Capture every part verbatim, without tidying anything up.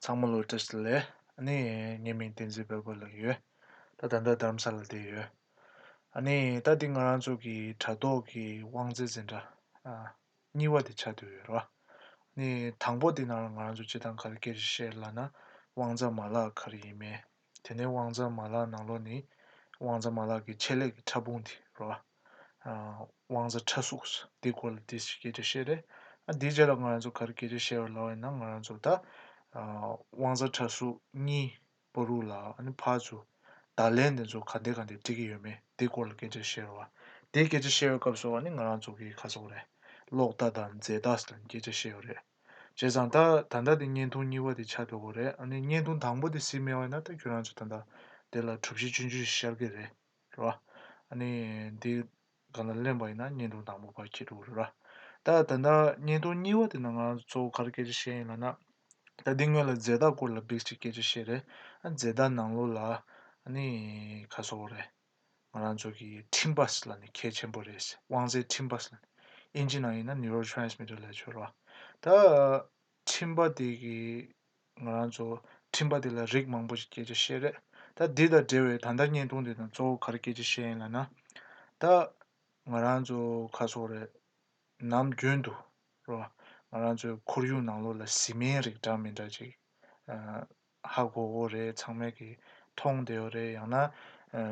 ཚང་མ་ལོ་བཀྲ་ཤིས་བདེ་ལེགས། ཨ་ནི་ངའི་མིང་བསྟན་འཛིན་དཔལ་པོ་ལགས་ཡོད། ད་ད་ལྟ་རྡ་རམ་ས་ལ་བསྡད་ཡོད། ཨ་ནི་ད་འདི་ང་རང་ཚོ་གི་དྲ་ཐོག་གི་དབང་རྩའི་འཛིན་གྲྭ་ཨ་གཉིས་པ་དེ་ཆགས་བསྡད་ཡོད་རེད་བ། ཨ་ནི་དང་པོ་དེ་ནང་ལ་ང་རང་ཚོ་སྤྱིར་བཏང་ག་རེ་སྐད་ཆ་བཤད་ལབ་ན། དབང་རྩ་མ་ལག་ག་རེ་ཡིན་མིན། དེ་ནས་དབང་རྩ་མ་ལག་ནང་ལོགས་ནས་དབང་རྩ་མ་ལག་གི་ཆེད་ལས་ཀྱི་ཕྲ་ཕུང་དེ་རེད་བ། ཨ་དབང་རྩ་ཕྲ་གཟུགས་དེ་སྐོར་ལ་ཏོག་ཙམ་སྐད་ཆ་བཤད་རེད། ཨ་དེའི་རྗེས་ལ་ང་རང་ཚོ་ག་རེ་སྐད་ཆ་བཤད་པ་ལབ་པ་ཡིན་ན། ང་རང་ཚོ་ད་ཨ་དབང་རྩ་ཕྲ་གཟུགས་གཉིས་བར་དུ་ལ་ཨ་ནི་ཕར་ཚུར་བརྡ་ལན་དེ་ཚོ་ག་འདྲ་ག་འདྲ་སྤྲད་ཀྱི་ཡོད་མེད་དེ་སྐོར་ལ་སྐད་ཆ་བཤད་རེད་བ། དེ་སྐད་ཆ་བཤད་པའི་སྐབས་སུ་ཨ་ནི་ང་རང་ཚོ་གི་ག་ཟེར་དགོས་རེད། གློག་བརྡ་དང་རྫས་བརྡ་ཟེར་ནས་སྐད་ཆ་བཤད་ཡོད་རེད། བྱས་ཙང་ད་ད་ལྟ་དེ་བརྙན་ཐུང་གཉིས་པ་དེ་ཆགས་འགྲོ་གི་རེད། ཨ་ནི་བརྙན་ཐུང་དང་པོ་དེ་གཟིགས་མེད་པ་ཡིན་ན་ད་ཁྱོད་རང་ཚོ་ད་ལྟ་དེ་ལ་གྲུ་བཞི་ཆུང་ཆུང་ཞིག་ཤར་གི་རེད། རེད་བ། ཨ་ནི་འདི་སྒང་ལ་ལེན་པ་ཡིན་ན་བརྙན་ཐུང་དང་པོ་ཕར་འཁྱེར་འགྲོ་གི་རེད་ར། ད་ད་ལྟ་བརྙན་ཐུང་གཉིས་པ་དེ་ནང་ང་རང་ཚོ་གཙོ་བོ་ག་རེ་སྐད་ཆ་བཤད་ཡིན་ལབ་ན། ད་འདི་སྔོན་ལ་རྫས་བརྡ་སྐོར་ལ་ཏོག་ཙམ་སྐད་ཆ་བཤད་རེད། ཨ་རྫས་བརྡ་ནང་ལོགས་ལ་ཨ་ནི་ག་ཟེར་དགོས་རེད། ང་རང་ཚོ་གི་འཕྲིན་པ་ཟེར་ལབ་ནས་གལ་ཆེན་པོ་རེད། དབང་རྩའི་འཕྲིན་པ་ཟེར་ལབ་ནས། ཨིན་ཇི་ནང་ཡིན་ན་neurotransmitter་ལབ་ཆོག་ར། ད་འཕྲིན་པ་དེ་གི་ང་རང་ཚོ་འཕྲིན་པ་དེ་ལ་རིགས་མང་པོ་ཞིག་སྐད་ཆ་བཤད་རེད། ད་འདི་དང་འབྲེལ་བའི་ད་ལྟ་བརྙན་ཐུང་འདི་དང་གཙོ་བོ་ག་རེ་སྐད་ཆ་བཤད་ཡིན་ལབ་ན། ད་ང་རང་ཚོ་ག་ཟེར་དགོས་རེད། ནམ་རྒྱུན་དུ་རོ། ང་རང་ཚོའི་ཁོར་ཡུག་ནང་ལོགས་ལ་བཟི་སྨན་རིགས་འདྲ་མི་འདྲ་ཅིག་ཨ་ཧ་གོ་གོ་རེད། ཚང་མས་ཀྱིས་མཐོང་བསྡད་ཡོད་རེད། ཡང་ན་ཨ་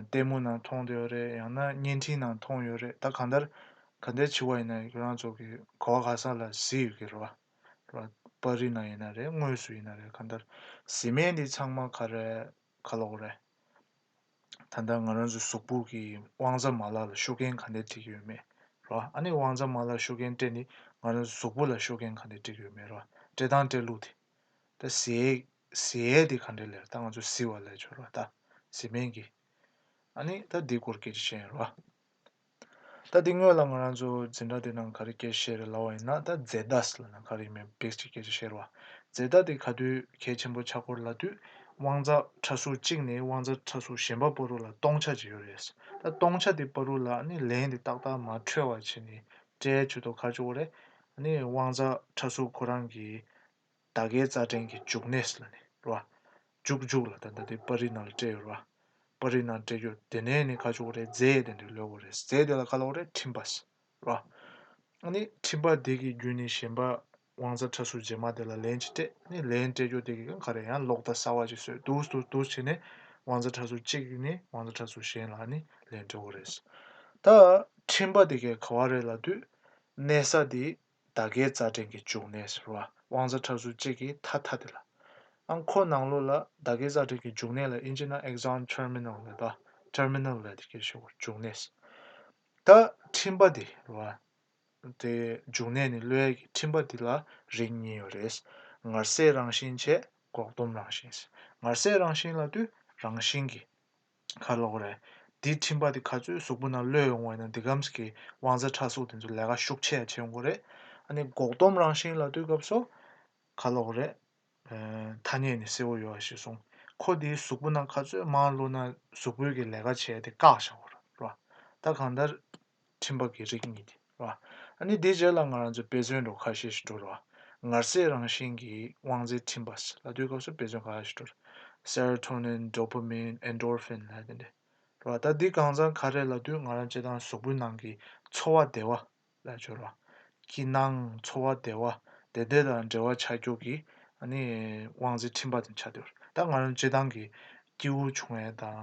ལྟད་མོ་ནང་མཐོང་བསྡད་ཡོད་རེད། ཡང་ན་བརྙན་འཕྲིན་ནང་མཐོང་ཡོད་རེད། ད་གང་ལྟར་ག་འདྲ་བྱེད་པ་ཡིན་ན་ཁྱོད་རང་ཚོ་གི་གོ་བ་ག་ས་ལ་བཟི་ཡོད་ཀྱི་རེད་བ། རེད་བ། པར་རིས་ནང་ཡིན་ན་རེད། དངོས་སུ་ཡིན་ན་རེད། གང་ལྟར་བཟི་སྨན་འདི་ཚང་མ་ག་རེ་ག་ལབ་དགོས་རེད། ད་ལྟ་ང་རང་ཚོ་གཟུགས་པོ་གི་དབང་རྩ་མ་ལག་ལ་ཤུགས་རྐྱེན་ག་འདྲ་སྤྲད་ཀྱི་ཡོད་མེད་རོ། ཨ་ནི་དབང་རྩ་མ་ལག་ཤུགས་རྐྱེན་སྤྲད་ནི་ང་རང་ཚོ་གཟུགས་པོ་ལ་ཤུགས་རྐྱེན་ག་འདྲ་སྤྲད་ཀྱི་ཡོད་མེད་རོ། སྤྲད་སྟངས་སྤྲད་ལུགས་དེ། ད་བཟི་ཡས་བཟི་ཡས་དེ་ག་འདྲ་ལབ། ད་ང་ཚོ་བཟི་བ་ལབ་ཆོག་རོ། ད་བཟི་སྨན་གྱི། ཨ་ནི་ད་འདི་སྐོར་སྐད་ཆ་བཤད་ཡིན་རོ། ད་འདི་སྔོན་ལ་ང་རང་ཚོ་འཛིན་གྲྭ་འདི་ནང་ག་རེ་སྐད་ཆ་བཤད་རེད་ལབ་པ་ཡིན་ན། ད་རྫས་བརྡ་ཟེར་ལབ་ན་ག་རེ་ཡིན་མིན་ཏོག་ཙམ་སྐད་ཆ་བཤད་རོགས། རྫས་བརྡ་དེ་ག་དུས་གལ་ཆེན་པོ་ཆགས་ཀྱི་ཡོད་རེད་ལབ་དུས། དབང་རྩ་ཕྲ་གཟུགས་གཅིག་ནས་དབང་རྩ་ཕྲ་གཟུགས་གཞན་པ་བར་དུ་ལ་སྟོང་ཆ་ཅིག་ཡོད་རེད། ད་སྟོང་ཆ་དེ་བར་དུ་ལ་ནི་ལན་དེ་ཏག་ཏག་མ་འཕྲོད་པ་བྱས་ནས་སྤྲད་ཆོག་ཏོ་ག་ཅོག་རེད། ནི་དབང་རྩ་ཕྲ་གཟུགས་ཁོ་རང་གི་ད་གའི་རྩ་ཕྲན་གྱི་འབྱུང་གནས་ལབ་ནས་རོ། འཇུག་འཇུག་ལ་ད་ལྟ་དེ་པར་རིས་ནང་ལ་སྤྲད་ཡོད་རོ། པར་རིས་ནང་སྤྲད་ཡོད། དེ་ནས་ནི་ག་ཅོག་རེད། རྫས་དེ་འདྲ་ལོས་དགོས་རེད། རྫས་དེ་ལ་ག་ལབ་དགོས་རེད། འཕྲིན་པ་ཟེར་རོ། ཨ་ནི་འཕྲིན་པ་དེ་གི་བརྒྱུད་ནས་གཞན་པ་དབང་རྩ་ཕྲ་གཟུགས་རྗེས་མ་དེ་ལ་ལན་ཅིག་སྤྲད། ཨ་ནི་ལན་སྤྲད་ཡོད་དེ་གི་གང་ག་རེ་ཡང་གློག་བརྡ་གསར་བ་ཅིག་བཟོས། འདུག་འདུག་འདུག་བྱས་ནས་དབང་རྩ་ཕྲ་གཟུགས་གཅིག་ནས་དབང་རྩ་ཕྲ་གཟུགས་གཞན་ལ་ནི་ལན་སྤྲད་དགོས་རེད། ད་འཕྲིན་པ་དེ་གའི་ག་བ་རེད་ལབ་དུས། གནས་ས་དེ་ད་གའི་རྩ་ཕྲན་གྱི་འབྱུང་གནས་ཟེར་བ། དབང་རྩ་ཕྲ་གཟུགས་གཅིག་གི་མཐའ་མཐའ་དེ་ལ། ཨང་ཁོ་ནང་ལོགས་ལ་ད་གའི་རྩ་ཕྲན་གྱི་འབྱུང་གནས་ལ་ཨིན་ཇི་ནང་axon terminal་ལབ་ད། terminal་ལབ་དེ་སྐད་ཆ་བོ་འབྱུང་གནས། ད་འཕྲིན་པ་དེ་རེད་བ། དེ་འབྱུང་གནས་ནས་གློད་ཡས་ཀྱི་འཕྲིན་པ་དེ་ལ་རིགས་གཉིས་ཡོད་རེད། ངར་གསོའི་རང་བཞིན་བྱས་འགོག་སྡོམ་རང་བཞིན། ངར་གསོའི་རང་བཞིན་ལབ་དུས་རང་བཞིན་གྱི་ག་ལབ་དགོས་རེད། འདིའི་འཕྲིན་པ་དེ་ག་ཚོད་གཟུགས་པོ་ནང་གློད་ཡོང་བ་ཡིན་ན་འདི་གམ་གྱི་དབང་རྩ་ཕྲ་གཟུགས་དེ་ཚོ་ལས་ཀ་ཤུགས་ཆེ་ཡ་བྱེད་ཡོང་གི་རེད། ཨ་ནི་འགོག་སྡོམ་རང་བཞིན་ལབ་དུས་སྐབས་སུ་ག་ལབ་དགོས་རེད། ཨ་ཐ་སྙད་ནི་གསལ་པོ་ཡོད་པ་ཞིག་གསུངས། ཁོ་དེའི་གཟུགས་པོ་ནང་ག་ཚོད་མང་གློད་ན་གཟུགས་པོའི་གི་ལས་ཀ་བྱེད་ཡ་དེ་བཀག་བཞག་དགོས་རེད་རོ། ད་གང་ལྟར་འཕྲིན་པ་གི་རིགས་གཉིས་དེ་རོ། ཨ་ནི་དེའི་རྗེས་ལ་ང་རང་ཚོ་དཔེ་མཚོན་འདྲ་ཁ་ཤས་ཤིག་འགྲོ་རོ། ངར་གསོའི་རང་བཞིན་གྱི་དབང་རྩའི་འཕྲིན་པ་ལབ་དུས་སྐབས་སུ་དཔེ་མཚོན་ཁ་ཤས་ཤིག་འགྲོ་རོ། serotonin, dopamine, endorphin་ལབ་དེ་འདྲ་རོ། ད་འདི་གང་ཚང་ག་རེ་ལབ་དུས་ང་རང་སྤྱིར་བཏང་གཟུགས་པོའི་ནང་གི་ཚོར་བ་བདེ་བ་ལབ་ཆོག་རོ། སྐྱིད་སྣང་ཚོར་བ་བདེ་བ་དེ་འདྲ་དང་འབྲེལ་བ་ཆགས་རྒྱུ་གི་ཨ་ནི་དབང་རྩའི་འཕྲིན་པ་དེ་ཆགས་བསྡད་ཡོད་རེད། ད་ང་རང་སྤྱིར་བཏང་གི་སྐྱིད་པོ་བྱུང་ཡས་དང་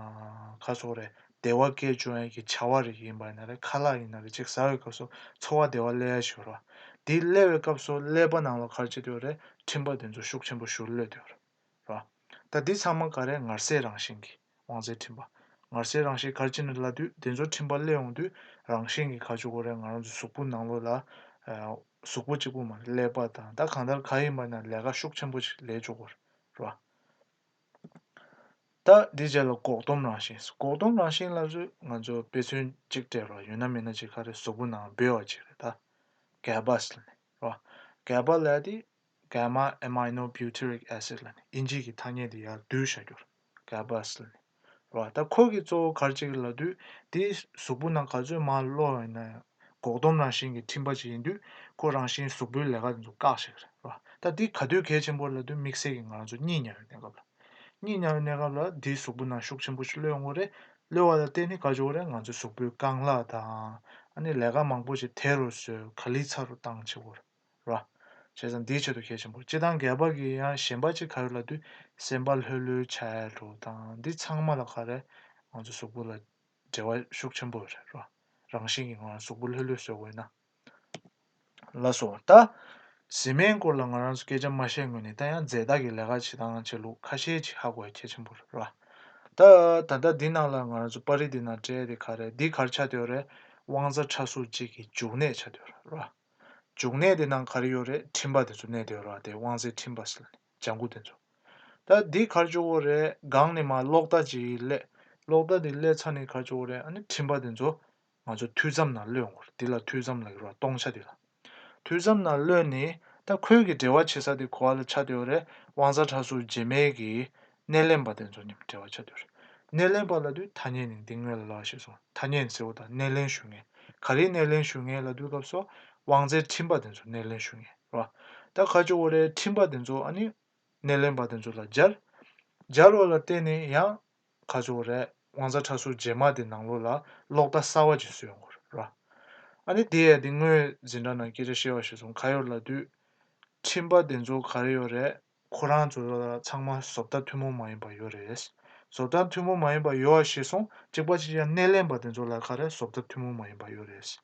ག་ཟེར་དགོས་རེད། བདེ་བ་སྐྱེད་བཅུག་ཡས་ཀྱི་བྱ་བ་རིགས་ཡིན་པ་ཡིན་ན་རེད། ཁ་ལག་ཡིན་ན་རེད། ཅིག་ཟ་བའི་སྐབས་སུ་ཚོར་བ་བདེ་བ་སླེབས་ཡས་ཞིག་ཡོད་རེད། དེ་སླེབས་པའི་སྐབས་སུ་ཀླད་པ་ནང་ལ་ག་རེ་བྱེད་བསྡད་ཡོད་རེད། འཕྲིན་པ་དེ་ཚོ་ཤུགས་ཆེན་པོ་ཞིག་གློད་བསྡད་ཡོད་རེད། རོ། ད་འདི་ཚང་མ་ག་རེ་ངར་གསོའི་རང་བཞིན་གྱི་དབང་རྩའི་འཕྲིན་པ། ངར་གསོའི་རང་བཞིན་ག་རེ་བྱས་ནས་ལབ་དུས་དེ་ཚོ་འཕྲིན་པ་སླེབས་ཡོང་དུས་རང་བཞིན་གྱིས་ག་བྱེད་དགོས་རེད། ང་རང་ཚོ་གཟུགས་པོ་ནང་ལོགས་ལ་ཨ་གཟུགས་པོ་གཅིག་པུ་མ་རེད། ཀླད་པ་དང་ད་གང་ལྟར་ག་ཡིན་པ་ན་ལས་ཀ་ཤུགས་ཆེན་པོ་ཞིག་ལས་བཅུག་གི་རེད་རོ། ད་འདི་རྗེས་ལ་འགོག་སྡོམ་རང་བཞིན། འགོག་སྡོམ་རང་བཞིན་ལབ་དུས་ང་ཚོ་དཔེ་མཚོན་གཅིག་སྤྲད་རོགས། ཡོད་ན་མེད་ན་ཅིག་ག་རེ་གཟུགས་པོ་ནང་འབེལ་བ་ཅིག་རེད་ད། གྷ་བྷ་ཟེར་ནས་རོ། གྷ་བྷ་ལབ་དེ་gamma aminobutyric acid་ལབ་ནས་ཨིན་ཇི་གི་ཐ་སྙད་དེ་ཡར་བསྡུས་བཞག་རྒྱུ་རེད། གྷ་བྷ་ཟེར་ནས་རོ། ད་ཁོ་གི་གཙོ་བོ་ག་རེ་ཅིག་ལབ་དུས་དེ་གཟུགས་པོ་ནང་ག་ཚོད་མང་གློད་ཡོད་ན་ཡང་ འགོག་སྡོམ་རང་བཞིན་གྱི་ཁྲིམས་པ་ཅིག་ཡིན་དུས་ཁོ་རང་བཞིན་གཟུགས་པོའི་ལས་ཀ་དེ་ཚོ་བཀག་བཞག་གི་རེད་བ། ད་འདི་ག་དུས་གལ་ཆེན་པོ་ལབ་དུས་དམིགས་བསལ་གྱི་ང་རང་ཚོ་གཉིད་ཉལ་བའི་གནས་སྐབས་ལ། གཉིད་ཉལ་བའི་གནས་སྐབས་ལ་འདིའི་གཟུགས་པོ་ནང་ཤུགས་ཆེན་པོ་ཞིག་གློད་ཡོང་གི་རེད། གློད་པ་ལ་བརྟེན་ནས་ག་རེ་བྱེད་ཀྱི་རེད། ང་ཚོའི་གཟུགས་པོའི་རྐང་ལག་དང་ཨ་ནི་ལས་ཀ་མང་པོ་ཞིག་དལ་དུ་བཟོས། ག་ལེ་ཚ་རུ་བཏང་བྱེད་ཀྱི་རེད། ར། བྱས་ཙང་འདིའི་ཆེད་དུ་གལ་ཆེན་པོ། སྤྱིར་བཏང་སྒལ་པ་གི་ཡང་གཞན་པ་ཅིག་ག་རེ་ལབ་དུས་སེམས་པ་ལྷོད་ལྷོད་ཆགས་ཡ་འདྲ་བོ་དང་འདི་ཚང་མ་ལ་ག་རེ་ང་ཚོ་གཟུགས་པོ་ལ་འབྲེལ་བ་ཤུགས་ཆེན་པོ་ཡོད་རེད་ར། རང་བཞིན་གྱིས་ང་རང་གཟུགས་པོ་ལྷོད་ལྷོད་བཟོ་དགོས་ན། ལགས་སོ། ད་བཟི་སྨན་སྐོར་ལ་ང་རང་ཚོ་སྐད་ཆ་མ་བཤད་སྔོན་ནས་ད་ཡང་རྫས་བདག་གི་ལས་ཀ་བྱེད་སྟངས་བྱེད་ལུགས་ཁ་ཤས་ཅིག་ཧ་གོ་ཡ་གལ་ཆེན་པོ་རེད་ར། ད་ད་ལྟ་འདི་ནང་ལ་ང་རང་ཚོ་པར་རིས་འདི་ནང་སྤྲད་དེ་ག་རེ་འདི་ག་རེ་ཆགས་བསྡད་ཡོད་རེད། དབང་རྩ་ཕྲ་གཟུགས་གཅིག་གི་འབྱུང་གནས་ཆགས་བསྡད་ཡོད་རེད་ར། འབྱུང་གནས་དེ་ནང་ག་རེ་ཡོད་རེད། ཁྲིམས་པ་དེ་ཚོ་གནས་བསྡད་ཡོད་རེད་བ། དེ་དབང་རྩའི་ཁྲིམས་པ་ཟེར་ལ་ནི་ལྗང་གུ་དེ་ཚོ། ད་འདི་ག་རེ་བྱེད་ཀྱི་ཡོད་རེད། སྒང་ནས་མར་གློག་བརྡ་ཅིག་སླེབས། གློག་བརྡ་དེ་སླེབས་ཚར་ནས་ག་རེ་བྱེད་ཀྱི་ཡོད་རེད། ཨ་ནི་ཁྲིམས་པ་དེ་ཚོ་ང་ཚོ་མཐུད་མཚམས་ནང་གློད་ཡོང་གི་རེད། འདི་ལ་མཐུད་མཚམས་ལབ་ཀྱི་རེད་བ། སྟོང་ཆ་དེ་ལ། མཐུད་མཚམས་ནང་གློད་ནས་ད་ཁོའི་གི་འབྲེལ་བ་བྱེད་ས་དེ་ག་པར་ལ་ཆགས་བསྡད་ཡོད་རེད། དབང་རྩ་ཕྲ་གཟུགས་རྗེས་མའི་གི་སྣེ་ལེན་པ་དེ་ཚོ་མཉམ་འབྲེལ་བ་ཆགས་བསྡད་ཡོད་རེད། སྣེ་ལེན་པ་ལབ་དུས་ཐ་སྙད་ནི་འདི་སྔོན་ལ་ལབ་པ་བཞིན་སོང་། ཐ་སྙད་ཟེར་བ་དང་སྣེ་ལེན་ཞུ་མཁན། ག་རེ་སྣེ་ལེན་ཞུ་མཁན་ལབ་དུས་སྐབས་སུ་དབང་རྩའི་ཁྲིམས་པ་དེ་ཚོ་སྣེ་ལེན་ཞུ་མཁན་རེད་བ། ད་ག་རེ་བྱེད་ཀྱི་ཡོད་རེད། ཁྲིམས་པ་དེ་ཚོ་ཨ་ནི་སྣེ་ལེན་པ་དེ་ཚོ་ལ་སྦྱར། སྦྱར་བ་ལ་བརྟེན་ནས་ཡང་ག་རེ་བྱེད་ཀྱི་ཡོད་རེད། དབང་རྩ་ཕྲ་གཟུགས་རྗེས་མ་དེ་ནང་ལོགས་ལ་གློག་བརྡ་གསར་པ་ཅིག་བཟོས་ཡོང་གི་རེད་བ། ཨ་ནི་དེ་ཡང་དེ་སྔོན་འཛིན་གྲྭ་ནང་སྐད་ཆ་བཤད་པ་བཞིན་སོང་། ག་རེ་ཡོད་ལབ་དུས། ཁྲིམས་པ་དེ་ཚོ་ག་རེ་ཡོད་རེད། ཁོ་རང་ཚོ་ལ་ཚང་མ་བཟོ་ལྟ་ཐུན་མོང་མ་ཡིན་པ་ཡོད་རེད། བཟོ་ལྟ་ཐུན་མོང་མ་ཡིན་པ་ཡོད་པ་ཞིག་སོང་། གཅིག་པ་གཅིག་ཡང་སྣེ་ལེན་པ་དེ་ཚོ་ལ་ག་རེ་བཟོ་ལྟ་ཐུན་མོང་མ་ཡིན་པ་ཡོད་རེད། བྱས་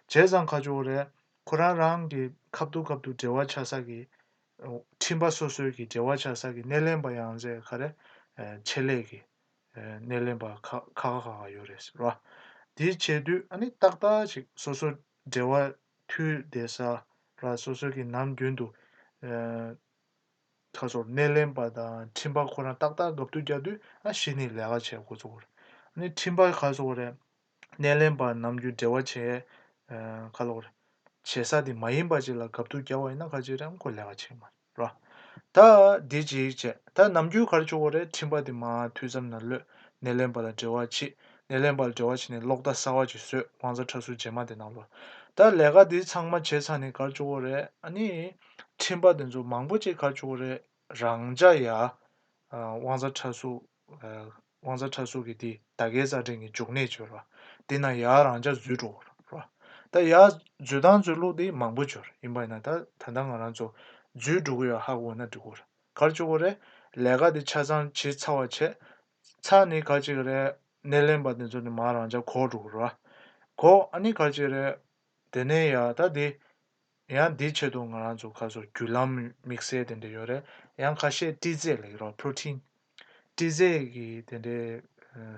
ཙང་ག་རེ་བྱེད་ཀྱི་ཡོད་རེད། ཁོ་རང་རང་གི་ཁ་ཐུག་ཁ་ཐུག་འབྲེལ་བ་ཆགས་ས་གི་ཁྲིམས་པ་སོ་སོའི་གི་འབྲེལ་བ་ཆགས་ས་གི་སྣེ་ལེན་པ་ཡང་ཟེར་ག་རེ། ཆེད་ལས་ཀྱི་སྣེ་ལེན་པ་ཁ་ཁ་ཁ་ཁ་ཡོད་རེད་ཟེར་བ། དེ་བྱེད་དུས་ཨ་ནི་ཏག་ཏག་ཅིག་སོ་སོ་འབྲེལ་བ་མཐུད་བསྡད་ས་ར། སོ་སོ་གི་ནམ་རྒྱུན་དུ་ཁ་སོ་སྣེ་ལེན་པ་དང་ཁྲིམས་པ་ཁོ་རང་ཏག་ཏག་རྒབ་ཏུ་རྒྱག་དུས་ཨ་གཞི་ནས་ལས་ཀ་བྱེད་འགོ་ཚུགས་པ་རེད། ཨ་ནི་ཁྲིམས་པ་ག་སོ་རེད། སྣེ་ལེན་པ་ནམ་རྒྱུན་འབྲེལ་བ་བྱས། ཁ་ལོ་རེད། བྱེད་ས་དེ་མ་ཡིན་པ་ཅིག་ལ་རྒབ་ཏུ་རྒྱག་པ་ཡིན་ན་ག་ཅིག་རེད། ཁོ་ལས་ཀ་བྱེད་མ་རེད། ད་འདི་ཅིག་བྱས། ད་ནམ་རྒྱུན་ག་རེ་བྱེད་ཀྱི་ཡོད་རེད། ཁྲིམས་པ་དེ་མར་མཐུད་མཚམས་ནང་གློད། སྣེ་ལེན་པ་ལ་འབྲེལ་བ་བྱེད། སྣེ་ལེན་པ་ལ་འབྲེལ་བ་བྱས་ནས་གློག་བརྡ་གསར་པ་ཅིག་བཟོས། དབང་རྩ་ཕྲ་གཟུགས་རྗེས་མ་དེ་ནང་ལོགས། ད་ལས་ཀ་འདི་ཚང་མ་བྱས་ཚར་ནས་ག་རེ་བྱེད་ཀྱི་ཡོད་རེད། ཨ་ནི་ཁྲིམས་པ་དེ་ཚོ་མང་པོ་ཅིག་ག་རེ་བྱེད་ཀྱི་ཡོད་རེད། རང་འཇགས་ཡ། དབང་རྩ་ཕྲ་གཟུགས། དབང་རྩ་ཕྲ་གཟུགས་ཀྱི་དེ་ད་གའི་རྩ་ཕྲན་གྱི་འབྱུང་གནས་བྱོས་ར། དེ་ན་ཡར་རང་འཇགས་འཛུལ་འགྲོ་གི་ར། ད་ཡར་འཛུལ་སྟངས་འཛུལ་ལུགས་དེ་མང་པོ་བྱོས་ར། ཡིན་པ་ཡིན་ན་ད་ད་ལྟ་ང་རང་ཚོ་འཛུལ་འགྲོ་གི་ཡོད་ཧ་གོ་ན་འགྲིག་གི་ར། ག་རེ་བྱེད་དགོས་རེད། ལས་ཀ་དེ་ཆ་ཚང་བྱེད་ཚར་བ་བྱས། ཚར་ནས་ག་ཅིག་རེད། སྣེ་ལེན་པ་དེ་ཚོ་ནི་མར་རང་འཇགས་གོག་འགྲོ་གི་ར། གོག་ཨ་ནི་ག་ཅིག་རེད། དེ་ནས་ཡ་ད་དེ། ཡང་འདིའི་ཆེད་དུ་ང་རང་ཚོ་ཁ་སོ་རྒྱུ་ལམ་དམིགས་བསལ་དེ་འདྲ་ཡོད་རེད། ཡང་ཁ་ཤས་སྤྲི་རྫས་ལབ་ཀྱི་རེད། པྲོ་ཊིན། སྤྲི་རྫས་ཀྱི་དེ་འདྲའི་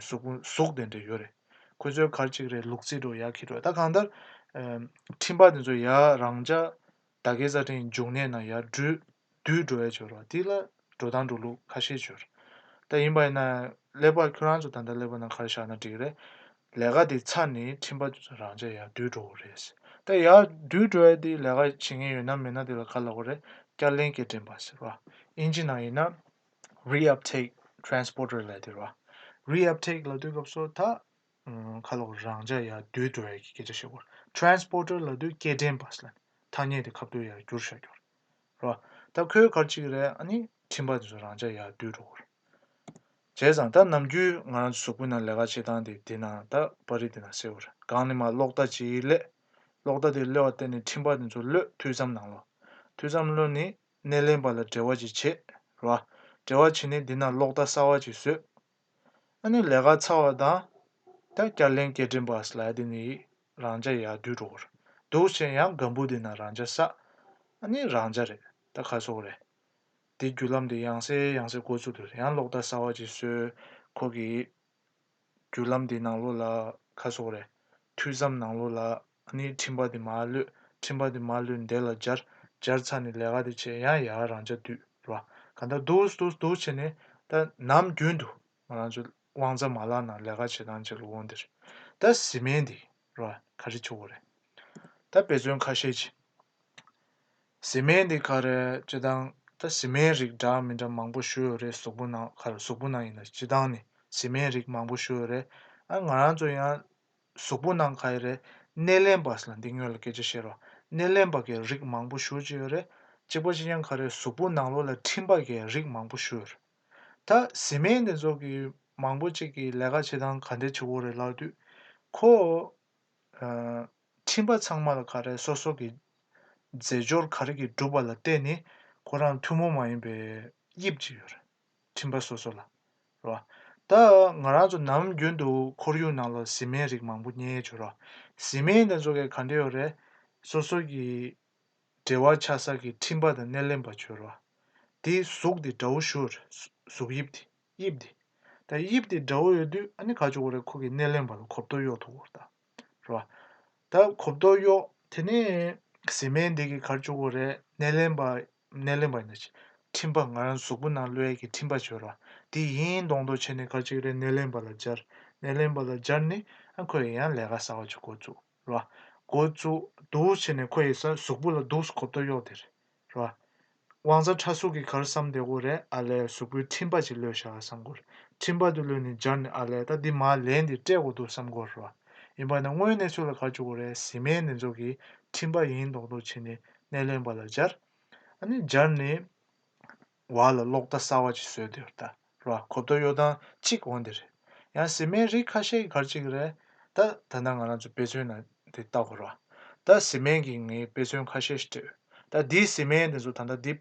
གཟུགས་པོ་གཟུགས་དེ་འདྲ་ཡོད་རེད། ཁོ་ཚོའི་ག་རེ་ཅིག་རེད། ལུག་རྫི་འདྲ་ཡར་འཁྱེར་འགྲོ། ད་གང་ལྟར་ཁྲིམས་པ་དེ་ཚོ་ཡར་རང་འཇགས་ད་གའི་རྩ་ཕྲན་འབྱུང་གནས་ནང་ཡར་འགྲུལ་འགྲུལ་འགྲོ་ཡ་ཅིག་ཡོད་རེད། དེ་ལ་འགྲོ་སྟངས་འགྲོ་ལུགས་ཁ་ཤས་ཅིག་ཡོད་རེད། ད་ཡིན་པ་ཡིན་ན་ཀླད་པ་ཁྱོད་རང་ཚོ་ད་ལྟ་ཀླད་པ་ནང་ག་རེ་བཞག་ན་འགྲིག་རེད། ལས་ཀ་དེ་ཚར་ནས་ཁྲིམས་པ་རང་འཇགས་ཡར་འགྲུལ་འགྲོ་གི་རེད། ད་ཡར་འགྲུལ་འགྲོ་ཡ་དེ་ལས་ཀ་བྱེད་མཁན་ཡོད་ན་མེད་ན་དེ་ལ་ག་ལབ་དགོས་རེད། བསྐྱར་ལེན་སྐྱེལ་འདྲེན་པ་ཟེར་བ། ཨིན་ཇི་ནང་ཡིན་ན་reuptake transporter ལབ་དེ་རེད་བ། reuptake ལབ་དུས་སྐབས་སུ་ད་ཁ་ལོག་རང་འཇགས་ཡར་འགྲུལ་འགྲོ་ཡ་གི་སྐད་ཆ་བཤད་དགོས་རེད། transporter ལབ་དུས་སྐྱེལ་འདྲེན་པ་ཟེར་ལབ་ནས་ཐ་སྙད་དེ་ཁ་ཐུག་ཡར་བསྒྱུར་བཞག་རྒྱུ་རེད་བ། ད་ཁོས་ག་རེ་བྱེད་ཀྱི་རེད། ཨ་ནི་ཁྲིམས་པ་དེ་ཚོ་རང་འཇགས་ཡར་འགྲུལ་འགྲོ་གི་རེད། བྱས་ཙང་ད་ནམ་རྒྱུན་ང་རང་ཚོ་གཟུགས་པོའི་ནང་ལས་ཀ་བྱེད་སྟངས་དེ་དེ་ན་ད་པར་རིས་དེ་ན་གསལ་པོ་རེད། སྒང་ནས་མར་གློག་བརྡ་ཅིག་སླེབས། གློག་བརྡ་དེ་སླེབས་པ་བརྟེན་ནས་ཁྲིམས་པ་དེ་ཚོ་གློད། མཐུད་མཚམས་ནང་ལོགས། མཐུད་མཚམས་གློད་ནས་སྣེ་ལེན་པ་ལ་འབྲེལ་བ་ཅིག་བྱེད། རེད་བ། འབྲེལ་བ་བྱས་ནས་འདི་ན་གློག་བརྡ་གསར་པ་ཅིག་བཟོས། ཨ་ནི་ལས་ཀ་ཚར་བ་དང་། ད་བསྐྱར་ལེན་སྐྱེལ་འདྲེན་པ་ཟེར་ལབ་ཡ་དེ་ནི་རང་འཇགས་ཡར་འགྲུལ་འགྲོ་གི་རེད། འདུག་བྱས་ཡང་སྒམ་པོ་དེ་ན་རང་འཇགས་ས། ཨ་ནི་རང་འཇགས་རེད། ད་ག་རེ་ཟེར་དགོས་རེད། དེ་བརྒྱུད་ལམ་དེ་ཡང་སེ་ཡང་སེ་འགོ་བཙུགས་དུས་ཡང་གློག་བརྡ་གསར་པ་ཅིག་བཟོས། ཁོ་གི་བརྒྱུད་ལམ་དེ་ནང་ལོགས་ལ་ག་རེ་ཟེར་དགོས་རེད། མཐུད་མཚམས་ནང་ལོགས་ལ་ཨ་ནི་ཁྲིམས་པ་དེ་མར་གློད། ཁྲིམས་པ་དེ་མར་གློད་འདི་ལ་སྦྱར། སྦྱར་ཚར་ནས་ལས་ཀ་དེ་བྱས་ཡང་ཡར་རང་འཇགས་བསྡུས་རེད་བ། གང་ལྟར་འདུག་འདུག་འདུག་བྱས་ནས་ད་ནམ་རྒྱུན་དུ་ང་རང་ཚོ་དབང་རྩ་མ་ལག་ནང་ལས་ཀ་བྱེད་སྟངས་ཅིག་ལ་འོང་དེར། ད་བཟི་སྨན་འདི་རེད་བ། ག་རེ་བྱེད་དགོས་རེད། ད་དཔེ་མཚོན་ཁ་ཤས་ཅིག་བཟི་སྨན་འདི་ག་རེ་སྤྱིར་བཏང་ད་བཟི་སྨན་རིགས་འདྲ་མི་འདྲ་མང་པོ་ཞིག་ཡོད་རེད། གཟུགས་པོ་ནང་ག་རེ་གཟུགས་པོ་ནང་ཡིན་ན་སྤྱིར་བཏང་ནི་བཟི་སྨན་རིགས་མང་པོ་ཞིག་ཡོད་རེད། ཨ་ང་རང་ཚོ་ཡང་གཟུགས་པོ་ནང་ག་རེ་རེད། སྣེ་ལེན་པ་ཟེར་ལ་འདི་སྔོན་ལ་སྐད་ཆ་བཤད་རོགས། སྣེ་ལེན་པ་གི་རིགས་མང་པོ་ཞེ་ཅིག་ཡོད་རེད། གཅིག་པ་གཅིག་རྐྱང་ག་རེ་གཟུགས་པོ་ནང་ལོགས་ལ་འཕྲིན་པ་གི་རིགས་མང་པོ་ཞེ་ཡོད་རེད། ད་བཟི་སྨན་འདི་ཚོ་གི་མང་པོ་ཅིག་གི་ལས་ཀ་བྱེད་སྟངས་ག་འདྲ་བྱེད་དགོས་རེད་ལབ་དུས། ཁོ་ཨ་འཕྲིན་པ་ཚང་མ་ལ་ག་རེ་སོ་སོ་གི་རྫས་སྦྱོར་ག་རེ་གི་གྲུབ་པ་ལ་བརྟེན་ནས་ཁོ་རང་ཐུན་མོང་མ་ཡིན་པའི་དབྱིབས་ཅིག་ཡོད་རེད། འཕྲིན་པ་སོ་སོ་ལ། རེད་བ། ད་ང་རང་ཚོ་ནམ་རྒྱུན་དུ་ཁོར་ཡུག་ནང་ལ་བཟི་སྨན་རིགས་མང་པོ་རྙེད་ཡོད་རེད་བ། བཟི་སྨན་དེ་ཚོ་གས་ག་འདྲ་ཡོད་རེད། སོ་སོ་གི་འབྲེལ་བ་ཆགས་ས་གི་འཕྲིན་པ་དང་སྣེ་ལེན་པ་ཅིག་ཡོད་རེད་བ། དེའི་གཟུགས་དེ་འདྲ་བོ་ཞིག་ཡོད་རེད། གཟུགས་དབྱིབས་དེ། དབྱིབས་དེ། ད་དབྱིབས་དེ་འདྲ་བོ་ཡོད་དུས་ཨ་ནི་ག་རེ་བྱེད་དགོས་རེད། ཁོ་གི་སྣེ་ལེན་པ་ལ་གོ་རྟོགས་གཡོག་ཐུབ་དགོས་རེད་ད། རེད་བ། ད་གོ་རྟོགས་གཡོག་དེ་ནས་བཟི་སྨན་འདི་གིས་ག་རེ་བྱེད་དགོས་རེད། སྣེ་ལེན་པ། སྣེ་ལེན་པ་ཡིན་ན་ཅི། འཕྲིན་པ་ང་རང་གཟུགས་པོ་ནང་གློད་ཡས་ཀྱི་འཕྲིན་པ་ཅིག་ཡོད་རེད་བ། དེ་ཡིན་མདོག་མདོག་བྱས་ནས་ག་རེ་བྱེད་ཀྱི་རེད། སྣེ་ལེན་པ་ལ་སྦྱར། སྣེ་ལེན་པ་ལ་སྦྱར་ནས་ཨ་ཁོས་ཡང་ལས་ཀ་གསར་པ་ཅིག་འགོ་བཙུགས། རེད་བ། འགོ་བཙུགས་འདུག་བྱས་ནས་ཁོ་ཡི་ས་གཟུགས་པོ་ལ་འདུག་གོ་རྟོགས་གཡོག་དེ་རེད། རེད་བ། དབང་རྩ་ཕྲ་གཟུགས་ཀྱིས་ག་རེ་བསམ་བསྡད་ཀྱི་ཡོད་རེད། ཨ་ལས་གཟུགས་པོའི་འཕྲིན་པ་ཅིག་གློད་བཞག་བསམ་གྱི་ཡོད་རེད། འཕྲིན་པ་དེ་གློད་ནས་སྦྱར་ནས་ཨ་ལས་ད་འདི་མར་ལན་འདི་སྤྲད་དགོས་འདུག་བསམ་གྱི་ཡོད་རེད་བ། ཡིན་པ་ན་དངོས་གནས་ཚུལ་ལ་ག་རེ་བྱེད་ཀྱི་ཡོད་རེད། བཟི་སྨན་འདི་ཚོ་གིས་འཕྲིན་པ་ཡིན་མདོག་མདོག་བྱས་ནས་སྣེ་ལེན་པ་ལ་སྦྱར། ཨ་ནི་སྦྱར་ནས་བར་ལ་གློག་བརྡ་གསར་པ་ཅིག་བཟོས་བསྡད་ཡོད་རེད་ད། རེད་བ། གོ་རྟོགས་གཡོ་སྟངས་གཅིག་འོ་འདི་རེད། ཡང་བཟི་སྨན་རིགས་ཁ་ཤས་ཀྱིས་ག་རེ་བྱེད་ཀྱི་རེད། ད་ད་ལྟ་ང་རང་ཚོ་དཔེ་མཚོན་ནང་དེ་བལྟ་དགོས་རེད་བ། ད་བཟི་སྨན་གྱི་ངས་དཔེ་མཚོན་ཁ་ཤས་ཤིག་སྤྲད་ཡོད། ད་འདིའི་བཟི་སྨན་དེ་ཚོ་ད་ལྟ་འདི་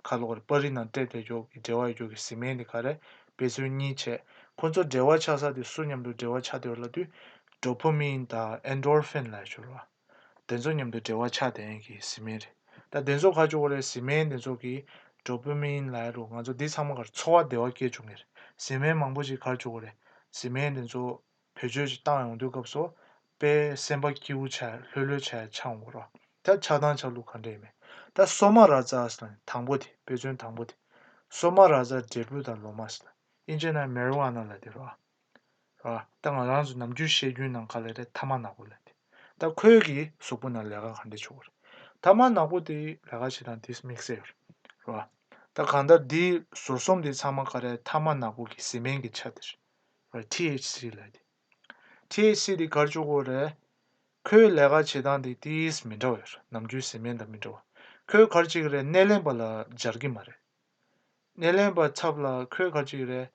ཁ་ལོག་རེད། པར་རིས་ནང་སྤྲད་བསྡད་ཀྱོག་གི་འབྲེལ་བ་ཡོད་ཀྱོག་གི་བཟི་སྨན་དེ་ག་རེ། དཔེ་མཚོན་གཉིས་བྱས། ཁོ་ཚོ་འབྲེལ་བ་ཆགས་ས་དེ་སུ་མཉམ་དུ་འབྲེལ་བ་ཆགས་བསྡད་ཡོད་ལབ་དུས། ཌོ་པ་མིན་དང་ཨེན་ཌོར་ཕིན་ལབ་ཡ་ཅིག་ཡོད་རེད་བ། དེ་ཚོ་མཉམ་དུ་འབྲེལ་བ་ཆགས་བསྡད་མཁན་གྱི་བཟི་སྨན་རེད། ད་དེ་ཚོ་ག་རེ་བྱེད་ཀྱི་ཡོད་རེད། བཟི་སྨན་དེ་ཚོ་གིས་ཌོ་པ་མིན་ལབ་ཡ་རུ་ང་ཚོ་འདི་ཚང་མ་གར་ཚོར་བ་བདེ་བ་སྐྱེ་བཅུག་མཁན་རེད། བཟི་སྨན་མང་པོ་ཞིག་ག་རེ་བྱེད་ཀྱི་ཡོད་རེད། བཟི་སྨན་དེ་ཚོ་བེད་སྤྱོད་ཅིག་བཏང་ཡོང་དུས་སྐབས་སུ་དཔེ་སེམས་པ་སྐྱིད་པོ་ཆགས། ལྷོད་ལྷོད་ཆགས་ཆགས་འོང་གི་རེད། ད་ཆགས་སྟངས་ཆགས་ལུགས་ག་འདྲ་ཡིན་མིན། ད་སོ་མ་ར་ཙ་ཟེར་ན་དང་པོ་དེ། དཔེ་མཚོན་དང་པོ་དེ། སོ་མ་ར་ཙ་འབྲས་བུ་དང་ལོ་མ་ཟེར་ན། དབྱིན་ཇི་ནང་མེ་རི་ཝ་ན་ལབ་དེ་རེད་བ། རེད་བ། ད་ང་རང་ཚོ་ནམ་རྒྱུན་བཤད་རྒྱུན་ནང་ག་ལབ་རེད། ཐ་མག་ནག་པོ་ལབ་དེ། ད་ཁོའི་གི་གཟུགས་པོ་ནང་ལས་ཀ་ག་འདྲ་བྱེད་དགོས་རེད། ཐ་མག་ནག་པོ་དེ་ལས་ཀ་བྱེད་སྟངས་དེ་དམིགས་བསལ་ཡོད་རེད། རེད་བ། ད་གང་ལྟར་འདི་ཟུར་གསུམ་དེ་ཚང་མ་ག་རེ། ཐ་མག་ནག་པོ་གི་བཟི་སྨན་གྱི་ཆ་དེ་རེད། རེད། ཊི་ཨེཆ་སི་ལབ་དེ། ཊི་ཨེཆ་སི་དེ་ག་རེ་བྱེད་ཀྱི་ཡོད་རེད། ཁོའི་ལས་ཀ་བྱེད་སྟངས་དེ་ཏིས་མི་འདྲ་བ་ཡོད་རེད། ནམ་རྒྱུན་བཟི་སྨན་དང་མི་འདྲ་བ། ཁོས་ག་རེ་བྱེད་ཀྱི་རེད། སྣེ་ལེན་པ་ལ་སྦྱར་གྱི་མ་རེད། སྣེ་ལེན་པ་ཚབ་ལ་ཁོས་ག་རེ་བྱེད་ཀྱི་རེད།